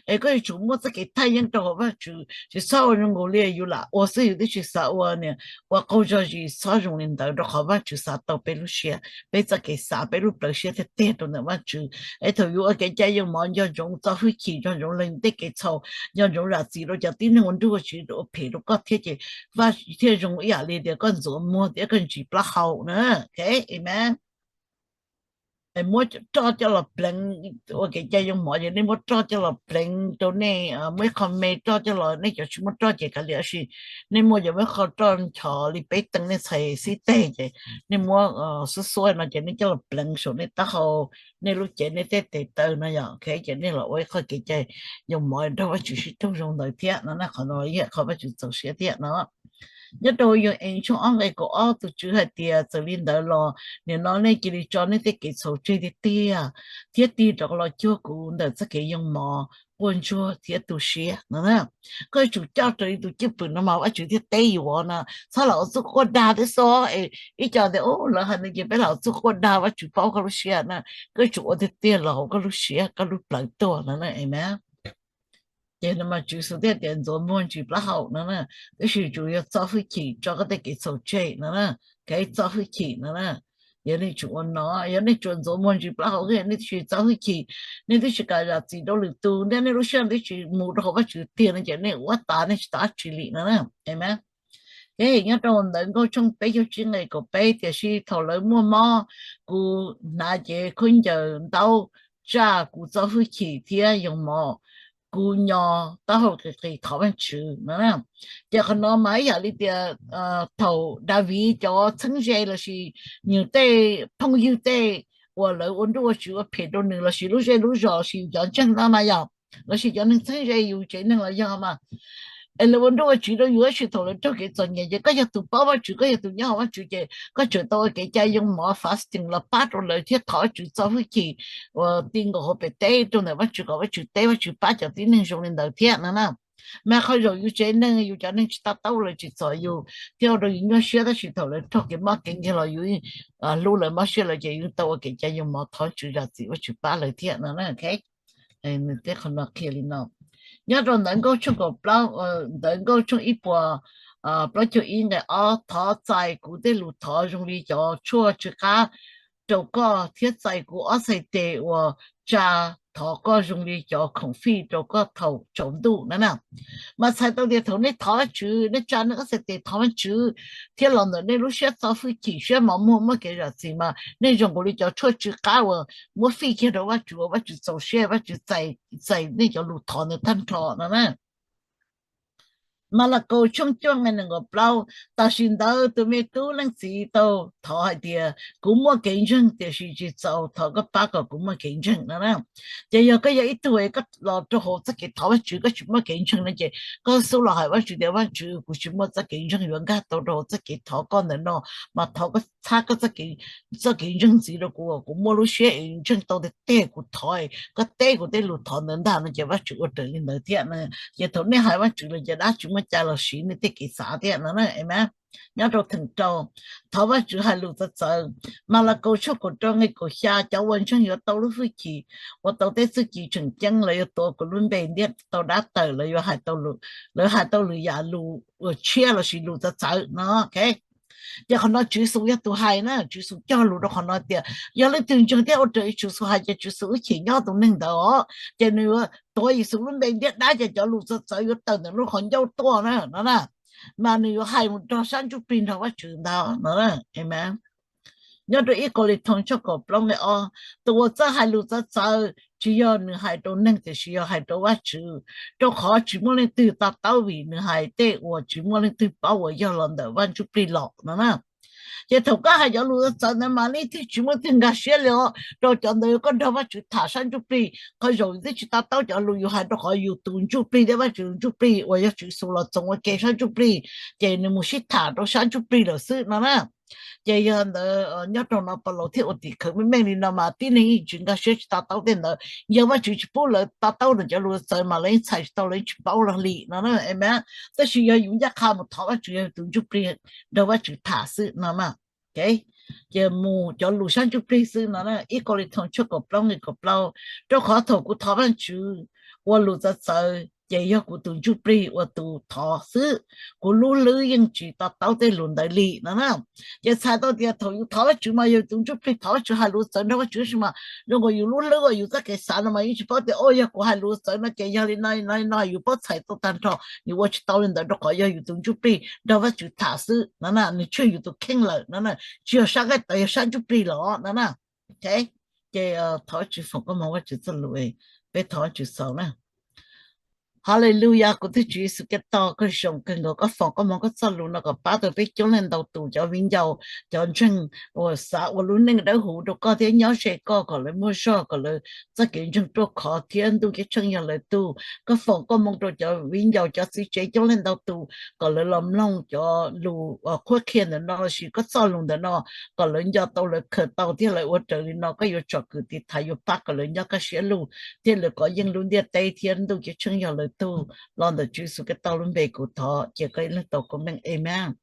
Es koj yuav tsum muaj txoj kev thaj yeeb rau hauv Vajtswv, tsis txhob ua zoo nkaus li yus lam ua xwb, yus twb tsis xav ua niam ua qaug zog zis, txhob zoo li ntawd, rau qhov Vajtswv xav tau peb lub siab, peb txoj kev xav, peb lub plawv siab tiag tiag rau ntawm Vajtswv. Es thaum yus ua kev cai yoo mov nco ntsoov txo hwj chim, nco ntsoov lees tej kev txhaum, nco ntsoov zam txim rau cov tib neeg ua nruj ua tsiv, ua phem rau koj thiab ces Vajtswv thiaj zoo ib yam li tias koj ntxuav muag thiab koj ntsis plaub hau na. Amen. Muab roj coj los pleev, ua kev cai yoo mov ces nej muab roj coj los pleev rau nej, muab ib qho me roj coj los, nej cov tsis muaj roj ces kav liam, tab sis nej muaj cov muab qho roj nchos li peb teev nej txhais xib teg ces nej muab xuab xuab no ces nej coj los pleev saum nej taub hau, nej lub cev, nej tej tes taw no yom, ces nej los ua ib qho kev cai yoo mov nrog Vajtswv sib raug zoo ntawd thiab no na. Qhov no yog qhov Vajtswv txaus siab thiab no. Nyob rau Yoov Ees tshooj ob nqe kaum ob, tus Tswv hais tias txawm li ntawd los nim no nej cia li tso nej tej kev txhaum tseg tiag tiag thiab tig rov los cuag kuv ntawm txoj kev yoo mov quaj ntsuag thiab tu siab no. Koj yuav tsum coj raws li tus cwj pwm no mas Vajtswv thiaj teb yus no. Txhob lam ua txuj quaj dag thiab xwb es ib co tias lawv hais no ces peb lam ua txuj quaj dag, Vajtswv paub koj lub siab na. Koj yuav tsum ua tiag tiag los hauv koj lub siab, koj lub plawv tuag no na. Amen. Ces no mas Tswv Yexus thiaj tias ntxuav muag ntsis plaub hau no na, tab sis yuav tsum yog txo hwj chim tso koj tej kev txhaum tseg no na. Kev txo hwj chim no na, yog nej tsum ua no, yog nej tsuas ntxuav muag ntsis plaub hau, nej twb tsis txo hwj chim, nej twb tsis kam zam txim rau lwm tus, thiab nej lub siab twb tsis mus rau hauv Vajtswv tiag no ces nej ua tas nej tsis tau dab tsi li no na. Amen. Ces nyob rau Ntawv Nkauj tshooj peb caug tsib nqe kaum peb, tiam sis thaum lawv muaj mob, kuv hnav cev khaub ncaws ntaub, tsaj kuv txo hwj chim thiab yoo mov, kuv nyo taub hau qis qis thov Vajtswv no. Ces qhov no mas ib yam li tias thaum Daviv cov txheeb ze lossis nws tej phooj ywg tej uas lawv ua nruj ua tsiv ua phem rau nws lossis lub zej lub zos lossis cov ntseeg no mas yog lossis cov neeg txheeb ze yus tsev neeg los yog mas, es lawv ua nruj ua tsiv rau yus tab sis thaum lawv raug kev txom nyem ces koj yog tus paub Vajtswv, koj yog tus nyob hauv Vajtswv ces koj tseem tau ua kev cai yoo mov fasting los pab rau lawv thiab thov Vajtswv txo hwj chim uas ti nkaus hauv pem teb rau ntawm Vajtswv kom Vajtswv teb Vajtswv pab cov tib neeg zoo li ntawd thiab no na. Mas qhov zaum yus tsev neeg yus cov neeg tsis to taub lawv tsim txom yus thiab ua rau yus nyuaj siab tab sis thaum lawv raug kev mob kev nkeeg los yus hlub lawv mob siab lawv ces yus tau ua kev cai yoo mov thov Vajtswv zam txim Vajtswv pab lawv thiab no na. Nws tej qhov no qhia li no. Nyob rau Ntawv Nkauj tshooj kaum plaub, Ntawv Nkauj tshooj ib puas plaub caug ib nqe ob, thov txais kuv tej lus thov zoo li cov tshuaj tsw qab rau koj thiab txais kuv ob txhais tes uas tsa thov koj zoo li cov khoom fij rau koj thaum tsaus ntuj no na. Mas txhais tau tias thaum nej thov Vajtswv, nej tsa nej ob txhais tes thov Vajtswv thiab los ntawm nej lub siab txo hwj chim siab mos muag muaj kev zam txim mas nej zoo nkaus li cov tshuaj tsw qab uas muab fij kiag rau Vajtswv uas Vajtswv txaus siab Vajtswv txais nej cov lus thov ntawd tag nrho no na. Malakaus tshooj cuaj nqe nees nkaum plaub, tam sim ntawd tus me tub leej txiv tau thov hais tias kuv muaj kev ntseeg tiam sis tsis txaus, thov koj pab kom kuv muaj kev ntseeg no na. Ces yog koj yog ib tug koj los rau hauv txoj kev thov Vajtswv koj tsis muaj kev ntseeg no ces koj xub los hais Vajtswv tias Vajtswv kuv tsis muaj txoj kev ntseeg yuav nkag tau rau hauv txoj kev thov koj ntawm no, mas thov koj txhab koj txoj kev ntseeg ntxiv rau kuv uas kuv muaj lub siab es ntseeg tau tiag tiag kuv thov, koj teb kuv tej lus thov ntawd ntag no ces Vajtswv ua raws li ntawd thiab na. Ces thaum nej hais Vajtswv lawm ces dab tsis muaj cai los siv nej tej kev xav thiab no na. Amen. Nyob rau theem rau, thov Vajtswv hais lus txawv txawv. Malakaus tshooj kaum rau nqe kaum xya, cov uas ntseeg yuav tau lub hwj chim ua tau tej txuj ci tseem ceeb, lawv yuav tuav kuv lub npe ntiab tau dab tawm, lawv yuav hais tau lwm, lawv hais tau lwm yam lus uas tshiab lossis lus txawv txawv no. Ces qhov no Tswv Yexus yog tus hais na, Tswv Yexus cog lus rau qhov no tias yog leej twg ntseeg thiab ua raws li Tswv Yexus hais ces Tswv Yexus ib chim nyob tus neeg ntawd os, ces nws yuav tuav Yexus lub npe ntiab dab ces cov lus txawv txawv yuav tawm ntawm lub qhov ncauj tuaj na no na. Mas nws yuav hais mus nrog sab ntsuj plig nrog Vajtswv ntag no. Amen. Nyob rau ib Kauleethoos tshooj kaum plaub nqe ob, tus uas txawj hais lus txawv txawv tsis yog nws hais rau neeg tiam sis yog hais rau Vajtswv, rau qhov tsis muaj leej twg to taub vim nws hais tej uas tsis muaj leej twg paub uas yog los ntawm Vaj Ntsuj Plig los no na. Ces thaum koj hais cov lus txawv ntawd mas leej twg tsis muaj leej twg nkag siab li os, rau cov ntawd koj nrog Vajtswv tham sab ntsuj plig. Qhov zaum twb tsis to taub cov lus yus hais rau qhov yus tus ntsuj plig thiab Vajtswv tus ntsuj plig uas yog Tswv Yexus los txoos ua ke sab ntsuj plig, ces nws mus sib tham rau sab ntsuj plig lawm xwb no na. Ces yog ntawd nyob rau no Paulus thiaj ua tim khawv meej meej li no mas tib neeg yeej tsis nkag siab tsis to taub tej ntawd. Yog Vajtswv tsis pub lawv to taub ntawm cov lus txawv mas lawv yeej txhais tsis tau, lawv yeej tsis paub los li no na. Amen. Tab sis yog yus ncaj qha mus thov Vajtswv yog yus tus ntsuj plig nrog Vajtswv tham xwb no mas. Ces mus cov lus sab ntsuj plig xwb no na. Ib Kauleethoos tshooj kaum plaub nqe kaum plaub, rau qhov thaum kuv thov Vajtswv, ua lus txawv txawv ces yog kuv tus ntsuj plig ua tus thov xwb, kuv lub hlwb yeej tsis to taub tej lus ntawd li no na. Ces txhais tau tias thaum yus thov Vajtswv mas yog tus ntsuj plig thov Vajtswv hais lus txawv nrog Vajtswv, tab sis mas zoo nkaus yus lub hlwb uas yus txoj kev xav no mas yeej tsis paub tias o yog kuv hais lus txawv no ces yog li no li no li no, yus paub txhais tau tag nrho, yus ua tsis tau li ntawd rau qhov yog yus tus ntsuj plig nrog Vajtswv tham xwb no na, nws tsheej yus tus kheej lawm no na, tsis yog sab nqaij tawv, yog sab ntsuj plig los no na. Ces thov Vajtswv foom koob hmoov Vajtswv txoj lus, peb thov Vajtswv xaus na. Haleluyas, kuv tus Tswv Yexus Khetos, koj zoo kawg nkaus, koj foom koob hmoov koj txoj lus no kom pab tau peb coob leej ntau tus cov viv ncaus, cov ntseeg uas xav ua lub neej dawb huv rau koj thiab nyob ze koj, kom lawv muaj zog, kom lawv txoj kev ntseeg ruaj khov thiab ntuj ceeb tsheej yog lawv tug. Koj foom koob hmoov rau cov viv ncaus, cov txiv tsev coob leej ntau tus kom lawv los mloog cov lus qhuab qhia ntawm no lossis koj txoj lus ntawm no, kom lawv nco tau, lawv khaws tau thiab lawv ua raws li no, koj yuav tsom kwm tiv thaiv, yuav pab kom lawv nyob kaj siab lug thiab lawv kov yeej lub ntiaj teb thiab ntuj ceeb tsheej yog lawv tug. Los ntawm Tswv Yexus Khetos lub npe kuv thov, cia koj ib leeg tau koob meej, amees.